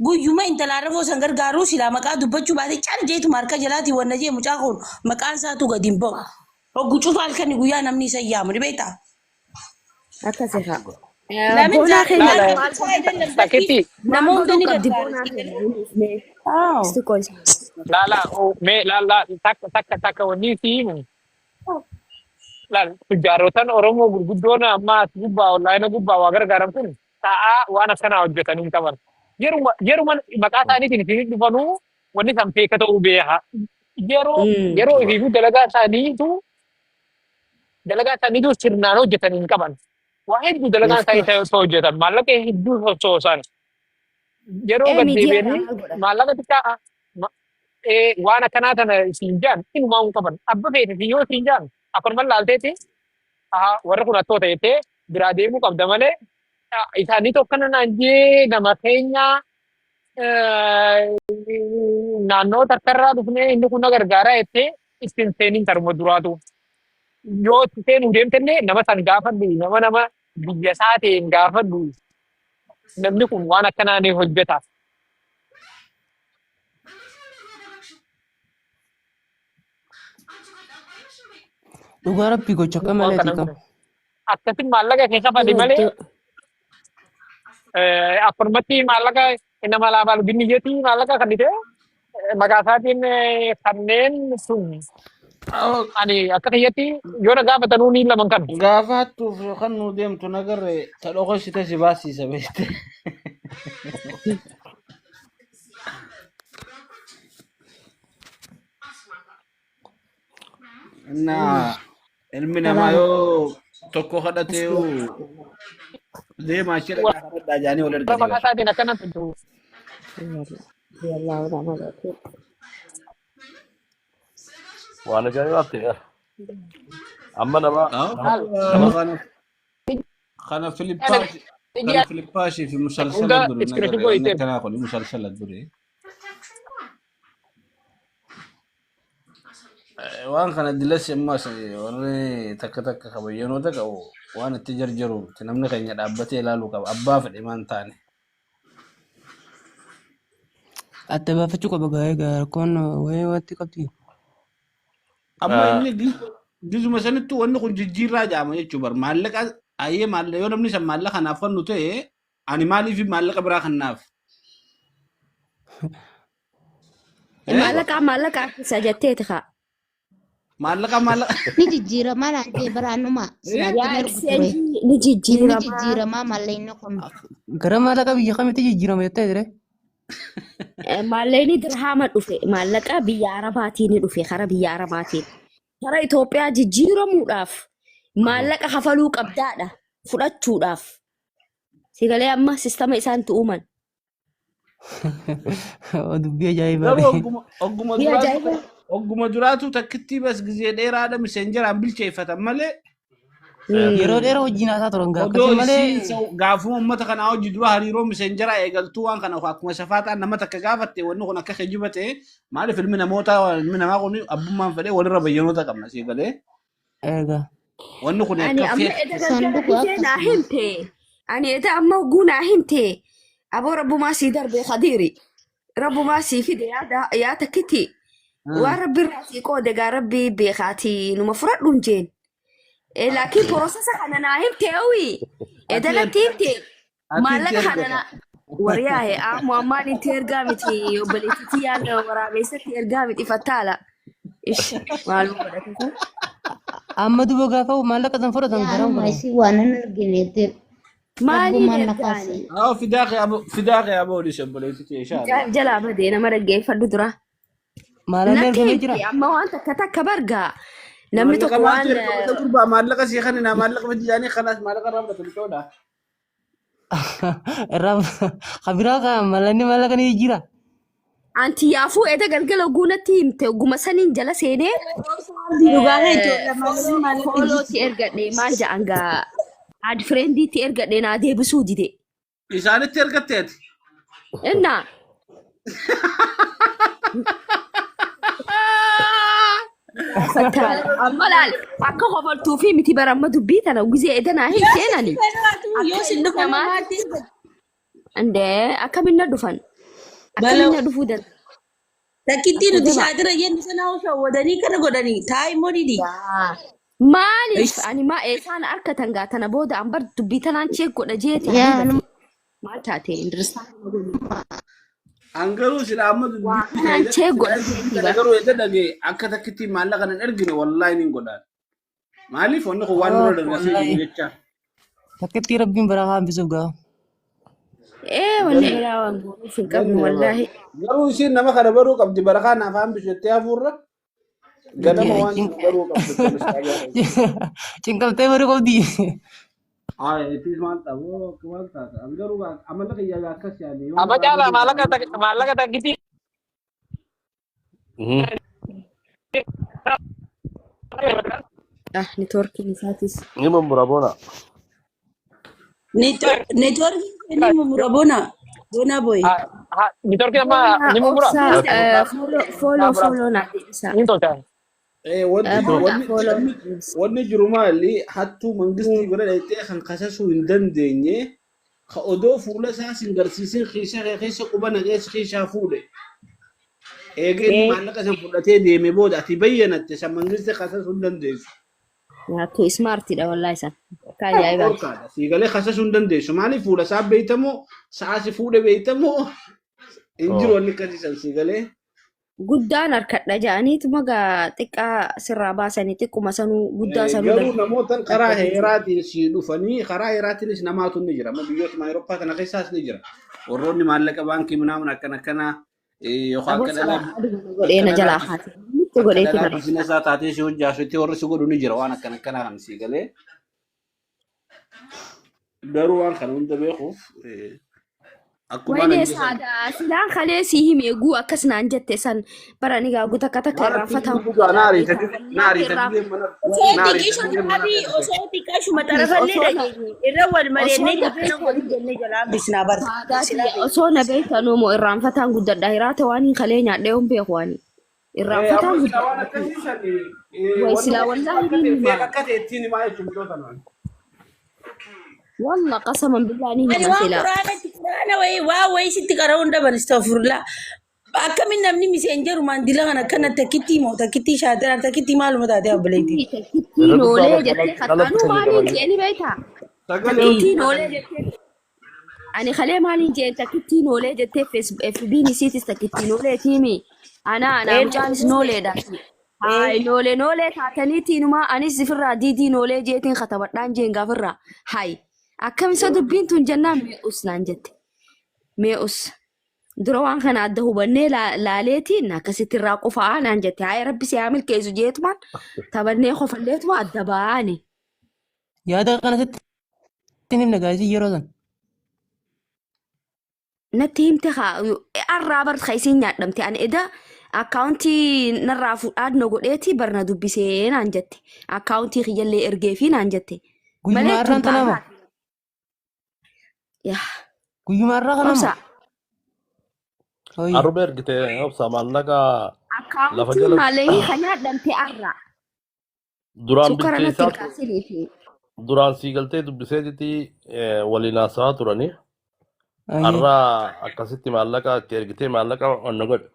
guyyuma intalaa rafoo san gargaaruu silaa maqaa dubbachuu baate cal jeetuma harka jalaatiin wanna jee mucaa kun maqaan isaatu gadi hin ba'u. Hoggu cufa halkanii guyyaa namni isa yaamu ni beektaa? Akkasi haa. Lamin Boonaa keenya Laal maal isaa አይደለም bakki takkitti maal nama hunda godhuu ni qabdi gargaara. boonaa keenya mee Aaw. isti qoy. laala mee laala takka takka takka wanni si himu. Laal tujjaarotan Oromoo gurguddoon amma as gubbaa onlaayina gubbaa waa gargaaran kun sa'aa waan akkanaa hojjetanii hin qaban. Yeruma yeruma maqaa isaaniitiin isin dhufanuu wanni san feeka ta'uu beeka. Yeroo yeroo ifiifuu dalagaa isaaniitu sirnaan hojjetanii hin qaban. Waa hedduu dalagaan Of isaanii course. ta'e hojjetan maallaqa hedduu sochoosan. Yeroo Ee gad miidiyaadhaa deebi'anii maal godhan? maallaqa xiqqaa waan akkanaa tana siin jaan inumaa hin qaban. Abba feete si yoo siin jaan akkanuma laalteeti warra kun hattoota jettee biraa deemuu qabda malee isaanii tokkana naan jee nama keenya naannoo takkarraa dhufnee inni kun na gargaaraa jettee ittiin seeniin taruma duraatu. Yoo itti seenuu deemtellee nama san gaafadhu nama nama biyya isaa ta'een gaafadhu namni kun waan akkanaa ni hojjeta. Dhugaa rabbii gocha akka Waan maleeti kana qabu. akkasin maallaqa kee kafali malee akkanumatti maallaqa nama laafaan binniyyeetti maallaqa kan ta'e maqaa isaatiin kanneen sun ani akka kiyyatti yoo na gaafatanuu ni laman kan. Gaafa hattuuf yookaan nu deemtu nagarre ta dhokoshite si baasiisa beekte. Innaa ilmi namaa yoo tokko kadhatee deemaa achi dhaqaa kadhadhaa jaanii wal Warra erganii maqaa bara. isaatiin akkana tuttu. Waan ajaa'ibaatti. Amma nama nama nama Kana kana Filippaashi kana Filippaashi fi musalsala Hunda duri iskiriitii nagarre wanni goyiteef. akkanaa kun musalsala duri. Waan kana dilas ammas warri takka takka kabayyanoota qabu waan itti jarjaru miti. Namni keenya dhaabbatee ilaaluu qaba. Abbaa fedhe maan taane. Adda baafachuu qaba gaa'ee rakkoon wayii wanti qabdi. Amma inni gizuma sanittu wanni kun jijjiirraa jedhama jechuu bar maallaqa ayyee maallaqa yoo namni san maallaqa kanaaf kennu ta'e ani maaliif maallaqa biraa kennaaf? Eh? Maallaqa maallaqa harkisa jetteeti haa. Maallaqa maallaqa. Ni jijjiiramaa naan jee baraanuma Eh? silaatti Yaa hin ergu ture. exchange ni Inni jijjiiramaa. jijjiiramaa maallaqni kun. Gara maallaqa biyya kamitti jijjiirama jettee ture? Maallaqni dirhaama dhufe maallaqa biyya Arabaatiin ni dhufe kara biyya Arabaatiin. Kara Itoophiyaa jijjiiramuudhaaf maallaqa kafaluu qabdaadha fudhachuudhaaf. Sigalee amma sistama isaan uuman. Dubbii Garuu ajaa'ibaati. ogguma ogguma Biyya duraatu ajaa'ibaa. ogguma duraatu takkittii bas gizee dheeraadha miseenjeraan bilcheeffatan malee Yeroo dheeraa wajjin haasaa turan gaa odoo akkasii malee isiin gaafuma uummata kanaa hojii dura hariiroo miseenjeraa eegaltuu waan kana akkuma safaaxaan nama takka gaafatte wanni kun akka kijiba ta'e maaliif ilmi namoota ilmi namaa kun abbummaan fedhee walirra bayyanoota qabna sii galee egaa. wanni kun Ani akka amma feek eda galgala Sanduuqa gisee naa akkasuma. himte. Ani eda amma oguu naa himte. Aboo rabbumaa sii darbe Khadiiri. Rabbumaa sii fide yaa takkitti. Waan rabbi irraa sii qoode gaa rabbi beekaati numa fudhadhu hin jeen. Laakiin porosesa kana naa himte owi. Eda ati natti himte. ati itti Maallaqa kana ergata na wariyaahe aamu ammaan itti ergaa miti obboleettitti yaada waraabeessatti ergaa miti fattaala. Ish maaluma godhate kun. Amma duba gaafa maallaqa san fudhatan garam Yaanuma godhan. isii waan hin argine Maaliin Rabbumaan na ergaani? kaase. Haa fidaa kee aboo fidaa kee aboo dhiise obboleettii tee inshallah. Mucaan jalaa badee nama dhaggeeffadhu dura. Maalallee Natti ergamee jira. himte amma waan takka takka bargaa. Namni Maallaqa tokko maaltu waan ergama isa gurbaa maallaqa sii kanina maallaqa fidi jaanii kanaas maallaqa irraa fudhatu bichoodha. Irraa kabiraa ka mallanni maallaqa ni jira. Anti yaafuu eda galgala guunatti himte guma saniin jala seenee Dhugaa kee ijoollee maallaqa maallaqa foolootti ergadhe maal ja'an gaa ad friendiitti ergadhe naa deebisuu dide. Isaanitti ergatte ati. Innaa fattaala amma laal akka hofaltuu fi miti bara amma dubbii tana gizee eda naa hin seenani. Yoo Akka sin ilma dhufan namaatti namaatti indee akkamiin na dhufan bala'u. akkamiin na dhufuu danda'a. Takkittii Akka nuti jabaa. shaatira jennu sana shawwadanii kana godhanii taa'i immoo didi. Maaliif ani maa eessaan harkatan gaa tana booda an bar dubbii tanaan cheek godha jeeti Yaa habiibati. Maal taate indiristaan nama godhu. An garuu sila amma Waa dubbii kanaan tana cheek sila godha dubbii jeeti tana bar. garuu edda dhagee akka takkitti maallaqa nan ergine wallaahi nin godhaan. Maaliif wanni kun waan nurra dabarsee jiru Wallaahi jecha. takkittii rabbiin biraa haa hambisuuf gaa. Ee wanni biraa waan goonuuf hin qabnu Ganne wallaahi. garuu isiin nama kana baruu qabdi barakaa naaf hambisu jettee hafuurra ganama waan jiru baruu qabdi polis xaabiyaa keessa. Cinqamtee baruu qabdi. Haa ittis maal ta'a maal taata an garuu amala kiyya akkas yaani yoo Amma narraa caalaa baduu maallaqa maallaqa takkitii Ah neetwoorkiin isaatis. Ni mummura boona. Neetwoorkiin ni mummura bona. Bona boy. Neetwoorkiin amma Boona ni mummura. obsaa follow follow follow naa deebisa. Ni tolcha. Wanti Boona wanni follow wanni naa deebisa. wanni jiru maali hattuu mangistii bira dhaqxee kan kasasuu hin dandeenye ka odoo fuula isaa sin garsiisin kiisha kee keessa quba naqee si kiishaa fuudhe. Eega inni maallaqa san fudhatee deeme booda ati bayyanatte san mangistii kasasuu hin dandeessu. Nyaattuu ismaartiidha wallaahi isaan. Akka ajaa'ibaati. Dhorkaadha. Siigalee kasasuu hin dandeessu. Maaliif fuula isaa beeytamoo sa'a si fuudhe beeytamoo hin jiru wanni akkasii san siigalee. Guddaan harkadha ja'aniituma gaa xiqqaa sirraa baasanii xiqquma sanuu guddaa sanuu Garuu namootan karaa darbatanii jiru. heeraatiin si dhufanii karaa heeraatiinis namaatu ni jira. Amma biyyootuma Awurooppaa kana keessaas ni jira. Warroonni maallaqa baankii minaamun akkana akkanaa yookaan Aboo akka dhalaa sabaa aduma na godhee akka na dhalaa jalaa haate. Nutti akka godheeti dhalaa bara. bizinesaa taatee si hojjaasutti warri si godhu ni jira waan akkana akkanaa kan si galee. Garuu waan kana hunda beekuuf akkuma Wayinee nan jedhan saadaa silaan kalee sii hime guu akkas naan jette san bara ni gaagu takka takka maal atti irraanfataan dhugaa na guddaa ariita beekaa na wallaahi ariita irraa didee mana Osoo na ariita xiqqishuma didee mana xarabii keessa osoo xiqqashuma Please xarafallee osoo na dhageenye irra wal osoo mari'annee na akkana beektan waliin jennee jalaa hambisnaa barta. saadaa Silaa tiyya osoo na beektan moo irraanfataan guddadha hiraata waan hin kalee nyaadhee hin beeku ani irraanfataan Amma silaa waan guddadha akkasii san way wanni silaa kun wallaahi akka ta'e ni feek hima akka ta'e ittiin himaa jechuun michoota naan. walla qasaman billaa ni Ani hima waan silaa quraanatti quraana wayii waa wayii sitti qara'uu hin dhaban astagfirullah. Akkamiin namni miseenjerumaan dila kana akkana takkittii moo takkittii shaatiraan takkittii maaluma taatee abboleettii. Takkittii Irra guddaa noolee bara jettee dhalatti qaxxaanuu maaliin fayyadamanii. jeeni beektaa Sagalee takkittii hojii noolee jettee Ani kalee maaliin jeen takkittiin noolee jettee FB'n isiitis takkittiin noolee tiimi. Anaa anaa mucaanis nooleedha. Haay noolee noolee taataniitiinumaa anis ifirraa diidii noolee jeetiin katabadhaan jeen gaafirraa. Haay akkam isa dubbiin tun jennaan mi'us naan jette. Mi'us dura waan kana adda hubannee laaleetiin akkasitti irraa qufa'aa naan jette. Haay rabbi si haa milkeessu jeetumaan taphannee kofalleetuma adda ba'aani. Yaada kana sitti hin himne gaazii yeroo san. Natti himte haa arraa bar ka isiin nyaadhamte ani eda akkaawuntii narraa fuudhaa na godheeti bar na dubbisee naan jette akkaawuntii kiyyallee ergeefii naan jette Guyyuma malee tun har'aan tana moo? taarraa yaa Guyyuma har'aa kana moo? obsa Hooyi. Arruma ergite obsa maallaqa lafa akkaawuntii jala maallaqni ka nyaadhamte arraa duraan sukkara natti bilcheessaa hin kaasiniifi duraan sii galtee dubbiseetiti waliin haasawaa turanii Ayyee. har'aa akkasitti maallaqa itti ergitee maallaqa onna godhe.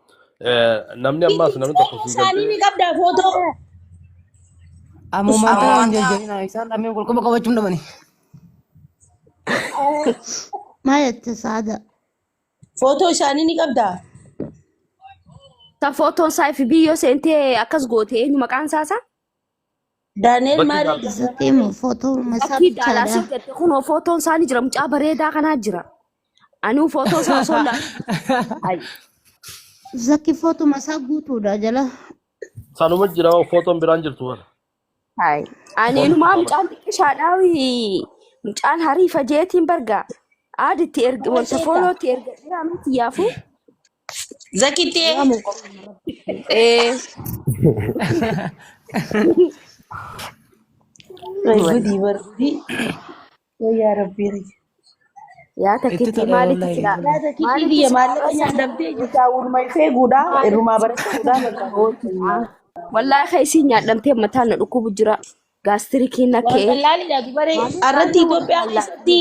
Namni ammaas namni tokko Footoo sii isaanii galtee ni qabdaa footoo. Ammumaan tana hin jajjabina isaan lameen wal quba qabachuun dhabani. Maal jette saada? Footoo isaanii ni qabdaa. Ta footoon isaa FB yoo seentee akkas goote eenyu maqaan isaa isaa? Daani'el Zakkii maali? Daalaas. Zakkii moo footoo isaa Zakkii bichaadha. Daalaasii jette kunoo footoon isaanii jira mucaa bareedaa kanaa jira. Anuu footoo isaa osoo hin laalin. Ay. Zakki footuma isaa guutuudha jala. Sanuma jira footoon biraan jirtu bara. Hai. Ani Footoo inumaa kana. mucaan xiqqishaadhaawi mucaan hariifa jeetiin barga. Aaditti erga Maal wanta seeta? foolootti erga dhiraa miti yaafu. Zakittee. Waamu qofa. Ee. Gudii bar gudii. Yaa Rabbii. Yaa Itti takkitti tola maalitti wallahi. silaa Yaa Zakitti maalitti biyya silaa maallaqa barsa nyaadhamtee jirta walumaa ifee guudhaa irrumaa barachuudhaa bakka. Wallaahi keessi nyaadhamtee mataan na dhukkubu jira. Gaastirikiin na Waan ka'ee. qallaaliidha dubaree Maaliif irratti maaltu Itoophiyaa wallaahi keessatti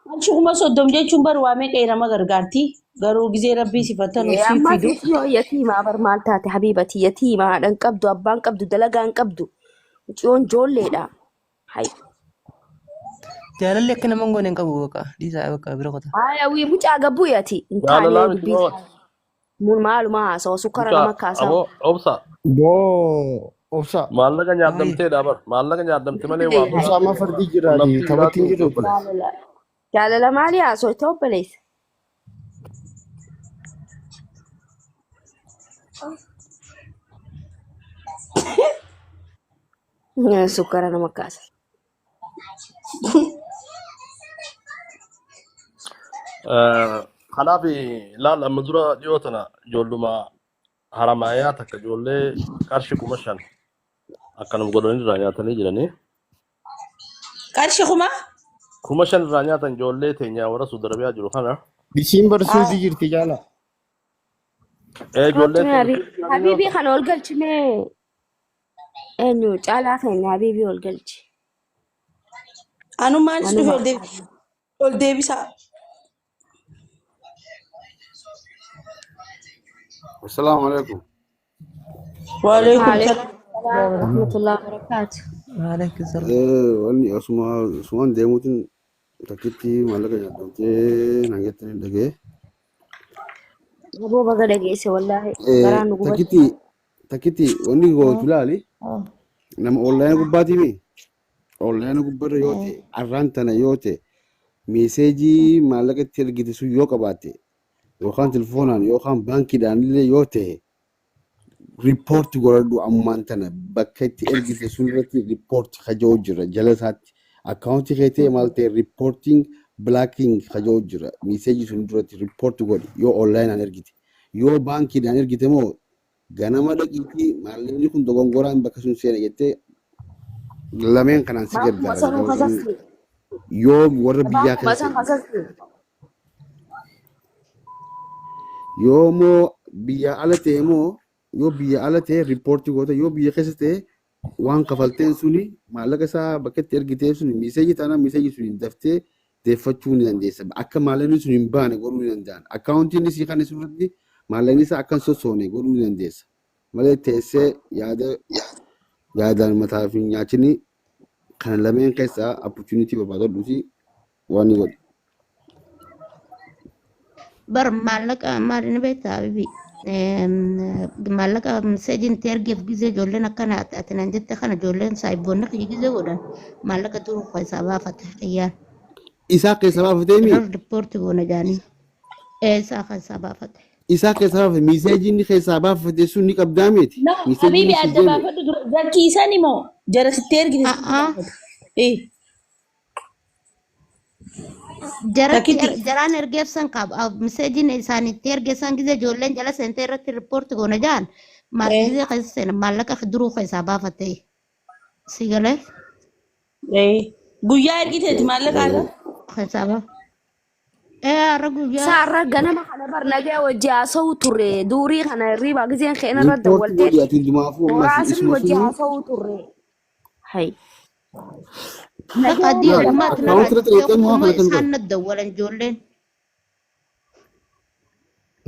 qarshii 30,000 jechuun bar waa meeqa nama gargaarti garuu gizee rabbii sifattan Ee, siif ammaa fidu. siif yoo yatiimaa bar maal taate habiibati yatiimaa haadha hin qabdu abbaan qabdu dalagaa hin qabdu mucayyoon ijoolleedha. Hay. Jaalalli akka nama hin goone hin qabu bakka dhiisaa bakka bira kota. Haaya wii mucaa gabbuu ati hin taane Jaalalaa miti dubbii moo mun maaluma haasawa sukkara mucaa nama kaasaa. aboo obsa Boo obsa. maallaqa Waayee. nyaadhamteedha bar maallaqa nyaadhamte malee waa Obsa biraa amma fardii jiraati qunnamtii taphatti biraatu hin miti jiru. obboleessa. Jaalala jaalala maalii haasoo ta'u obboleessa. Sukkara nama kaasa. Kanaaf laal amma dura dhiyoo tana ijoolluma haramaayaa takka ijoollee qarshii 5,000 akkanuma godhanii irraa nyaatanii jiranii. Qarshii kuma? 5,000 irraa nyaatan ijoollee teenya warra Saudi Arabiyaa jiru kana. Isiin barsuuti jirti jaala. Ee ijoollee Kottu mee teenya habiibii habiibii kana ol galchi mee eenyu caalaa keenya habiibii ol galchi. Anumaanis dhufe Anuma ol deebi- ol deebisaa. Assalamu alaikum. Waalaikum Waalaikum salaam. salaam warahmatullahi wabarakaatu. Waalaikum salaam. Wanni osuma osumaan deemuutiin takkitti maallaqa nyaadhamtee naan jettanii dhagee. Aboo baga dhageesse wallaahi garaan nu gubate. Takkitti takkitti wanni gootu laali nama onlaayina gubbaatii mi? Onlaayina gubbarra yoo ta'e arraan tana yoo ta'e meeseejii maallaqa itti ergite sun yoo qabaatte yookaan telefoonaan yookaan baankiidhaan illee yoo ta'e riippoorti godhadhu ammaan tana bakka itti ergite sun irratti riippoorti kaja'u jira jala isaatti akkaawuntii kee ta'e maal ta'e riippoortiin bilaaking kaja'u jira meeseejii sun duratti riippoorti godhi yoo onlaayinaan ergite yoo baankiidhaan ergite moo ganama dhaqiitii maallaqni kun dogongoraan bakka sun seene jettee lameen kanaan si Baakuma gargaara sanuu kasassi. yoo warra biyyaa Baakuma keessa san kasassi. yoo moo biyya ala ta'e moo yoo biyya ala ta'e riippoortii goota yoo biyya keessa ta'e waan kafalteen suni maallaqa isaa bakka itti ergitee suni miseejii taanaan miseejii suni daftee deeffachuu ni dandeessa. Akka maallaqni sun hin baane godhuu ni danda'an. Akkaawuntiin isii kan irratti maallaqni isaa akka hin sossoone godhuu ni dandeessa. Malee teessee yaada yaadaan mataa fi nyaachini kana lameen keessaa opportunity barbaadadhuuti waan ni godhi. Bar maallaqa maal inni beektaa habibi? Maallaqa miseejiin itti ergeef gizee ijoolleen akkana ati naan jette kana ijoolleen saahiboonni kiyya gizee godhan maallaqa duruu keessaa baafate kiyyaan. Isaa keessaa baafatee mi? Irra riippoorti goona jaanii. Isaa keessaa baafate. Isaa keessaa baafate miseejii inni keessaa baafate sun ni qabdaa miti. No, Miseejii Habibi inni si adda deeme. baafadhu dura. Zakkii isaan immoo jara sitti ergite sitti A'aa. baafatu. Eh, Jaratti takkitti. jaraan ergeef san qaba. Miseejiin isaan itti erge san gizee ijoolleen jala seentee irratti riippoorti goona jaan. Eh, Gizee keessa seena maallaqa duruu keessaa baafate. Si galee eh. Guyyaa ergiteeti maallaqa irra. keessaa baafate. Ee har'a guyyaa Saarra ganama kana bar nagaa wajji haasa'u turre duurii kana hirriibaa giseen keenya irra Riippoorti dawwaltee godhi ati hundumaafuu ammas horaasrii isuma wajji suni haasa'u turre. Hay. Bakka Nagaa adii laal ogummaatti narraa akkaawuntii irratti jettee dhaqxee moo ogummaa kana kan isaan godhe. na dawwalan ijoolleen.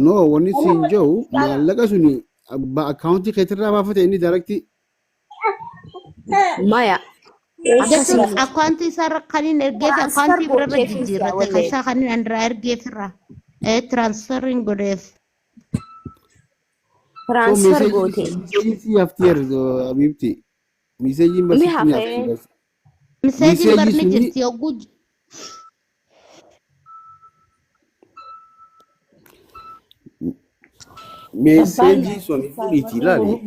No wanni siin jiru maallaqa suni abbaa akkaawuntii keetirraa baafate inni daarektii Maya Jechuun akkasii akkaawuntii isaarra kan inni ergeef transfer akkaawuntii birarra gootee fiisiyaa jijjiirrate kan wallee. isaa kan inni irraa ergeef irraa tiraansferiin godheef. so Transfer meeseejii gootee. meeseejii si hafteer abiibti. Miseejiin Ni barsiitti ni hafee. hafti. Miseejiin Miseejii barni suni jirti yogguu Abbaan meeseejii sun fuudhiitii ilaali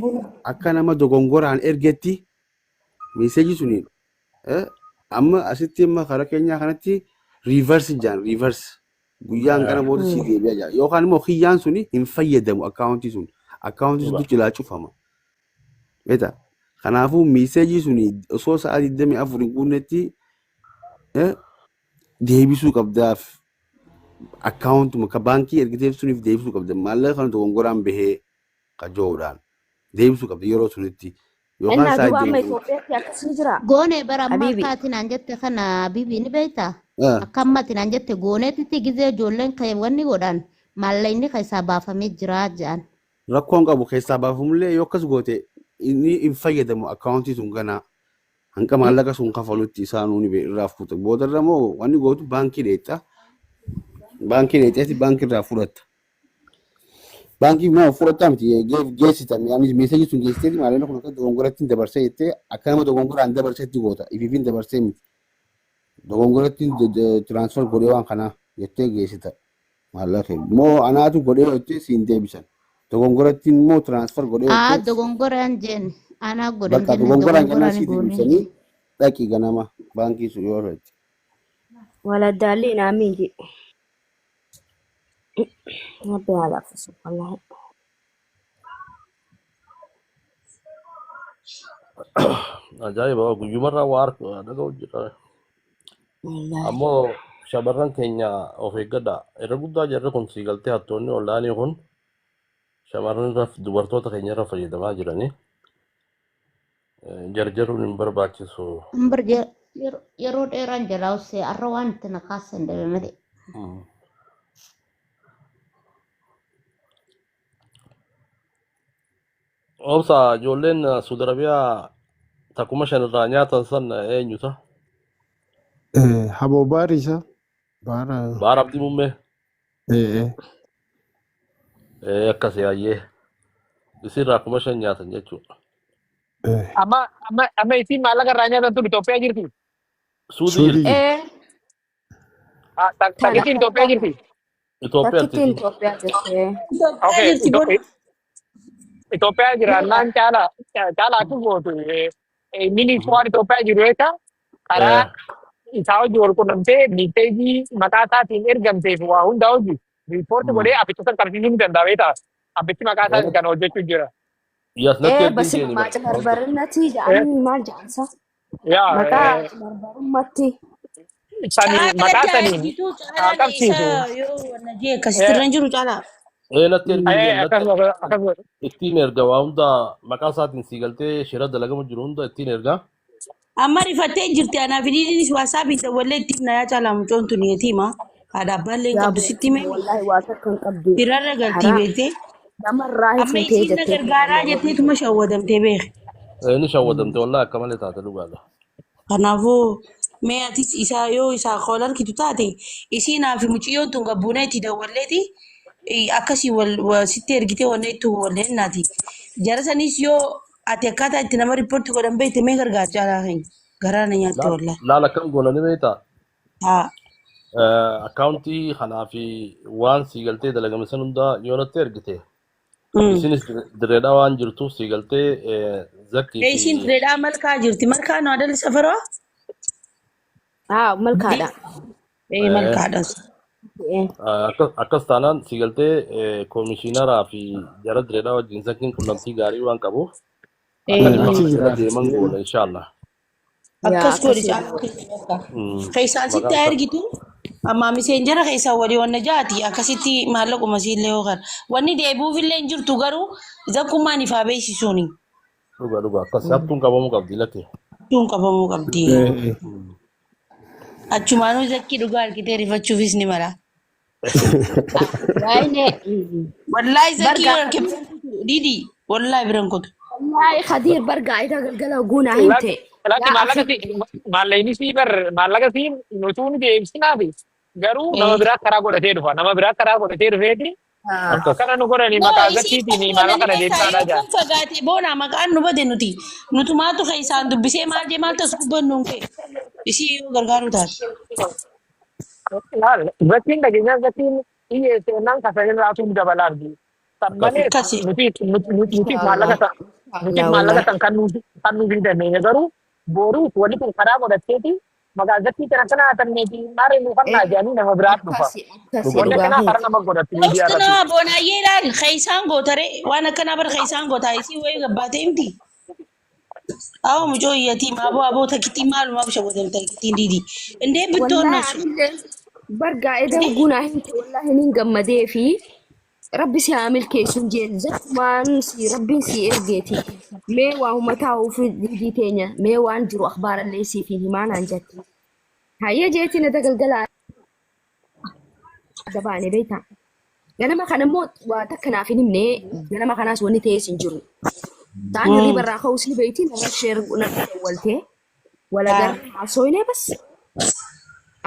akka nama dogongoraan ergetti meeseejii suni amma asitti amma karaa keenyaa kanatti riivarsi jaan riivarsi guyyaan kana booda sii deebi'a jaan yookaan immoo kiyyaan suni hin fayyadamu akkaawuntii sun akkaawuntii Dhuga. suntu cilaa cufama. Beektaa? Kanaafuu meeseejii suni osoo sa'a 24 hin guunnetti deebisuu qabdaaf akkaawuntuma ka baankii ergiteef suniif deebisuu qabda maallaqa kana dogongoraan bahee kajoodhaan deebisuu qabda yeroo sunitti yookaan Innaa sa'a duuba amma 24. Itoophiyaatti akkas ni jira. Goonee bara ammaa Habiibi. akka ati naan jette kana habiibi ni beektaa? Ah, Akka amma ati naan jette gooneetitti gizee ijoolleen kee wanni godhan maallaqni keessaa baafamee jira jedhan. Rakkoon qabu keessaa baafamullee yoo akkas goote inni hin fayyadamu akkaawuntii sun ganaa hanqa maallaqa sun kafalutti isaanuu ni irraa fuuta. Boodarra moo wanni gootu baankii dheexa. Baankii dheexeeti baankii irraa fudhatta. Baankii moo fudhattaa miti geessita. Yaani meesajii sun geessiteeti maallaqni kun akka dogongoratti hin dabarsee jettee akka nama dogongoraan dabarseetti goota. Ifiifin dabarsee miti. Dogongoratti tiraansfer godhee waan kanaa jettee geessita. Maallaqa moo anaatu godhee jettee siin deebisan. Dogongoratti immoo tiraansfer godhee Aa jettee dogongoraan jeen anaa godhan bakka jenne dogongoraan gannaa dogongoraan sii goonee deebisanii jeen. dhaqi ganama baankii sun yoo feete. Waladdaalliin amiin jedhe. Rabbi haa laaffisu wallaahi. Ajaa'iba guyyumarraa waa argu dhaga'u jira. Wallaahi. Ammoo shamarran keenya of eeggadha. Irra guddaa jarri kun sii galtee hattoonni ollaanii kun shamarran irra dubartoota keenya irra fayyadamaa jiranii. Jarjaruun hin barbaachisu. Ambar yeroo dheeraan jalaa ussee arra waan itti na kaasan dhabe malee. Obsa ijoolleen Saudi Arabiyaa takkuma shan irraa nyaatan san eenyuta? Haboo baari isa. Baara. Baara Abdii Muummee. Eh, Akkas yaayyee. Isirraa 5,000 nyaatan jechuudha. eh. Amma isiin maallaqa irraa nyaatan tun Itoophiyaa jirti. Suudii Suudii jirti. jirti. Ee Ah, tana Takkittiin Itoophiyaa jirti. Itoophiyaa takkittiin jirti. Itoophiyaa jirti. Itoophiyaa Okay, jirti bor. Itoophiyaa jiraannaan caala caala akka gootu inni waan Itoophiyaa jiru jecha karaa isaa hojii wal qunnamtee miiteejii maqaa isaatiin ergamteef waa hundaa hojii riipoorti godhee abbicha san qabsiisuu ni danda'a beektaa. Abbichi maqaa isaatiin kana hojjechuu jira. Yaas natti Ee ergin basima jeeni bara. maaca barbarinati jedhanii maal jedhansa? Yaa Maqaa barbarummatti. sani maqaa Caalatti saniin ergituu haa caalaan qabsiisu. isa yoo wanna jee akkasitti irra hin jiru caalaa. Natti ergin jeen natti Akkasuma akkasuma. ittiin erga waa hunda maqaa isaatiin sii galtee shira dalagamu jiru hunda ittiin erga. Amma rifattee jirti anaaf hidhiinis waasaabii dawwallee ittiin na yaa caalaa mucoon tun yetiima. Haadha abbaallee hin Yaa qabdu sitti himee wallaahi waa takka hin qabdu. firarra galtii Karaa beektee. namarraa hin Amma fuutee isiin na jettee gargaaraa jetteetuma shawwadamtee beeke. Ni shawwadamte wallahi akka malee taate dhugaadha. Kanaafuu mee atis isaa yoo isaa kool argitu taate isiinaa fi mucayyoon tun gabbuunee itti dawwalleeti akkasii wal sitti ergitee wanne itti walleen naati. Jara sanis yoo ati akkaataa itti nama riippoorti godhan beekte mee gargaar caalaa keenya garaa na nyaatte wallahi. Laal akkam goonani beektaa? Haa. Akkaawuntii kanaa fi waan sii galtee dalagame san hunda yoo natti ergite isinis direedhaa waan jirtuuf sii galtee zakkii fi Isiin direedhaa malkaa jirti. Malkaa nu adalli safaroo? Haa malkaadha. Ee malkaadhas. Akkas taanaan sii galtee koomishiinaraa fi jara direedhaa wajjin zakkiin qunnamtii gaarii waan qabuuf akka dhimma Achi kana jala jira. deeman goona inshaallah. Yaa Akkas godhi akkasii caalaa keenya bakka. Keessaan sitti Maqaan haa isaa ergitu. Amma miseenjara keessaa walii wanna jaati akkasitti maallaquma siillee yoo kana. Wanni deebi'uufillee hin jirtu garuu zakkummaan ifaa beeksisuuni. Dhuga dhuga akkas hattuun qabamuu qabdi lakkee. Tun qabamuu qabdi. Eh, Achumaanuu zakkii dhugaa argitee rifachuufis ni mala. Waayine Wallaahi zakkii bargaa yoo arge biran kutu didi wallaahi biran kutu. wallaahi Khadiir bargaa ida galgala guunaa himte. Lakki Yaa maallaqa akhi si maallaqni sii bar maallaqa sii nutuu ni deebisnaafi garuu nama biraa karaa godhatee dhufa nama biraa karaa godhatee dhufeeti Akkas. Akkana nu godhani No, maqaa isii zakkiitiin kun maallaqa boona kana ni beektaa deebisaadhaa yoo jaan. kun fagaate boona maqaan nu bade nuti nutumaatu keessaan dubbisee maal jee maal tas gubbannuun kee isii yoo gargaaru taate. Laal zakkiin dhageenyaan zakkiin hiyyeesse jennaan kasanirraa tun dabalaa argi. San Akkas. malees Akkasi. nuti nuti maallaqa Inshaallah. san nuti Inshaallah maallaqa wallahi. san kan nuuf kan nuuf hin dandeenye garuu boruuf wanni kun karaa godhatteeti maqaa zakkii kana kana hatanneeti maarree nuuf hannaa jedhanii nama biraa dhufa. Akkasi akkasi Dhuga Wanni dhuga. dhugaa akkanaa keeti. karaa nama godhatti miidiyaa Dhoftu irratti. nama boonaayyee ilaal keessaan gootare waan akkanaa bara keessaan gootaa isii wayii gabbaatee himti. Awo mucoo iyyatii maaboo aboo takittiin maalumaaf shawwatan takittiin diidi. Indee bittoon Wallahi nasu. anillee bargaa eda gunaa himte wallahi nin gammadee fi rabbi si haa milkeessu jeen zakkumaan si rabbiin si ergeeti. Mee waa uummataa ofi diidii teenya mee waan jiru akhbaarallee siif hin himaa naan jette. Hayyee jeetiin ada galgala adda baane beektaa. Ganama kana immoo waa takka naaf hin himne ganama kanaas wanni ta'es hin jiru. Ta'an hirriba irraa ka'uus ni beekti nama sheer nama dawwaltee walagar haasooyinee bas.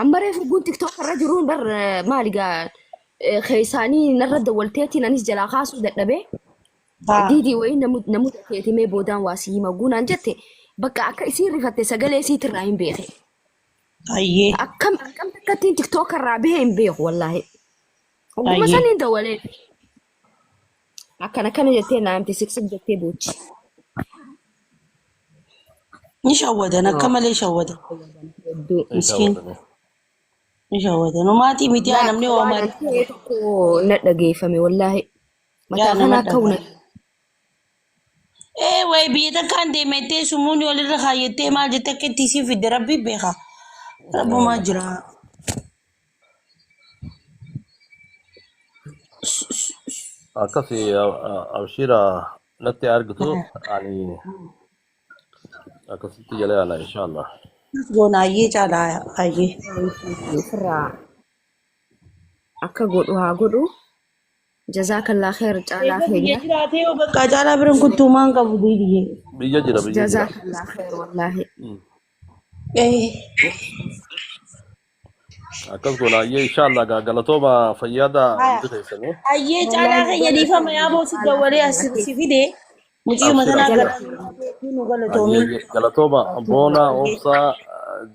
Amma reefu guun tiktook irra jiruun bar maali gaa keessaanii narra dawwalteetiin anis jalaa kaasuu dadhabee diidii wayii namoota keetimee boodaan waa si hima guunaan jette bakka akka isiin rifatte sagalee isiitirraa hin beeke. Ayyee. Akkam akkam takkattiin tiktook irraa bahee hin beeku wallaahi. Oguma Ayyee. saniin dawwalee akkana akkana jettee naa himte siksik jettee boochi. Ni shawwadan akka malee shawwadan. Hedduu. Ni Miskiin shawwadani. ni shawwadan. Humaatii miti yaa Laa namni akka waan hoomaa. an ta'e tokko na dhageeffame wallaahi. Yaa Mataa nama kana akka dhagaa. huna. Ee wayi biyya takkaan deemettee sumuun walirra kaayyattee maal jettee akka itti isii fidde rabbi beeka. Rabbumaa jira. Akkasi abshira natti argitu ani akkasitti jala yaala inshallah. Goona ayyee caalaa ayyee. Ofirraa akka godhu haa godhu. Jazaakallaa kheer caalaa Eega biyya keenya. jiraatee yoo bakka caalaa biran kuttuumaan qabu diidiyee. Biyya jira biyya jira. Jazaakallaa kheer wallaahi. Ee. Akkas goona ayyee inshallah gaa galatooma fayyaada Haya. hundi keessanii. Ayyee caalaa Wallaahi keenya dhiifama galatoomi yaa boosi caalaa dawwalee keenya as ati. si fide muciyyuma Abshira tanaa abshira. galatoomii nu galatoomii. Ayyee galatooma boona obsaa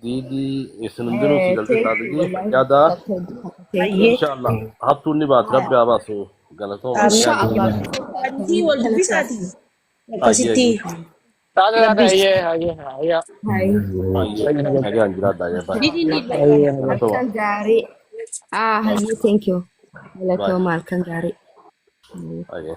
diidii isin hundinuu si galtee Thank you taatanii wallaahi. fayyaada Thank you. Ayyee. inshallah hattuun ni baati rabbi haa baasu galatooma Amiin. fayyaada. Inshaallah. Wanti wal dubbisaati. Ayyee Akkasitti Taate taate rabbi. ayyee ayyee ayyee Hai. ayyee nagaan jiraadha ayyee baay'ee Didiin ni ayyee. galatooma. Halkan gaarii. Ah, hayyee thank you. Baay'ee Galatooma halkan gaarii. ayyee.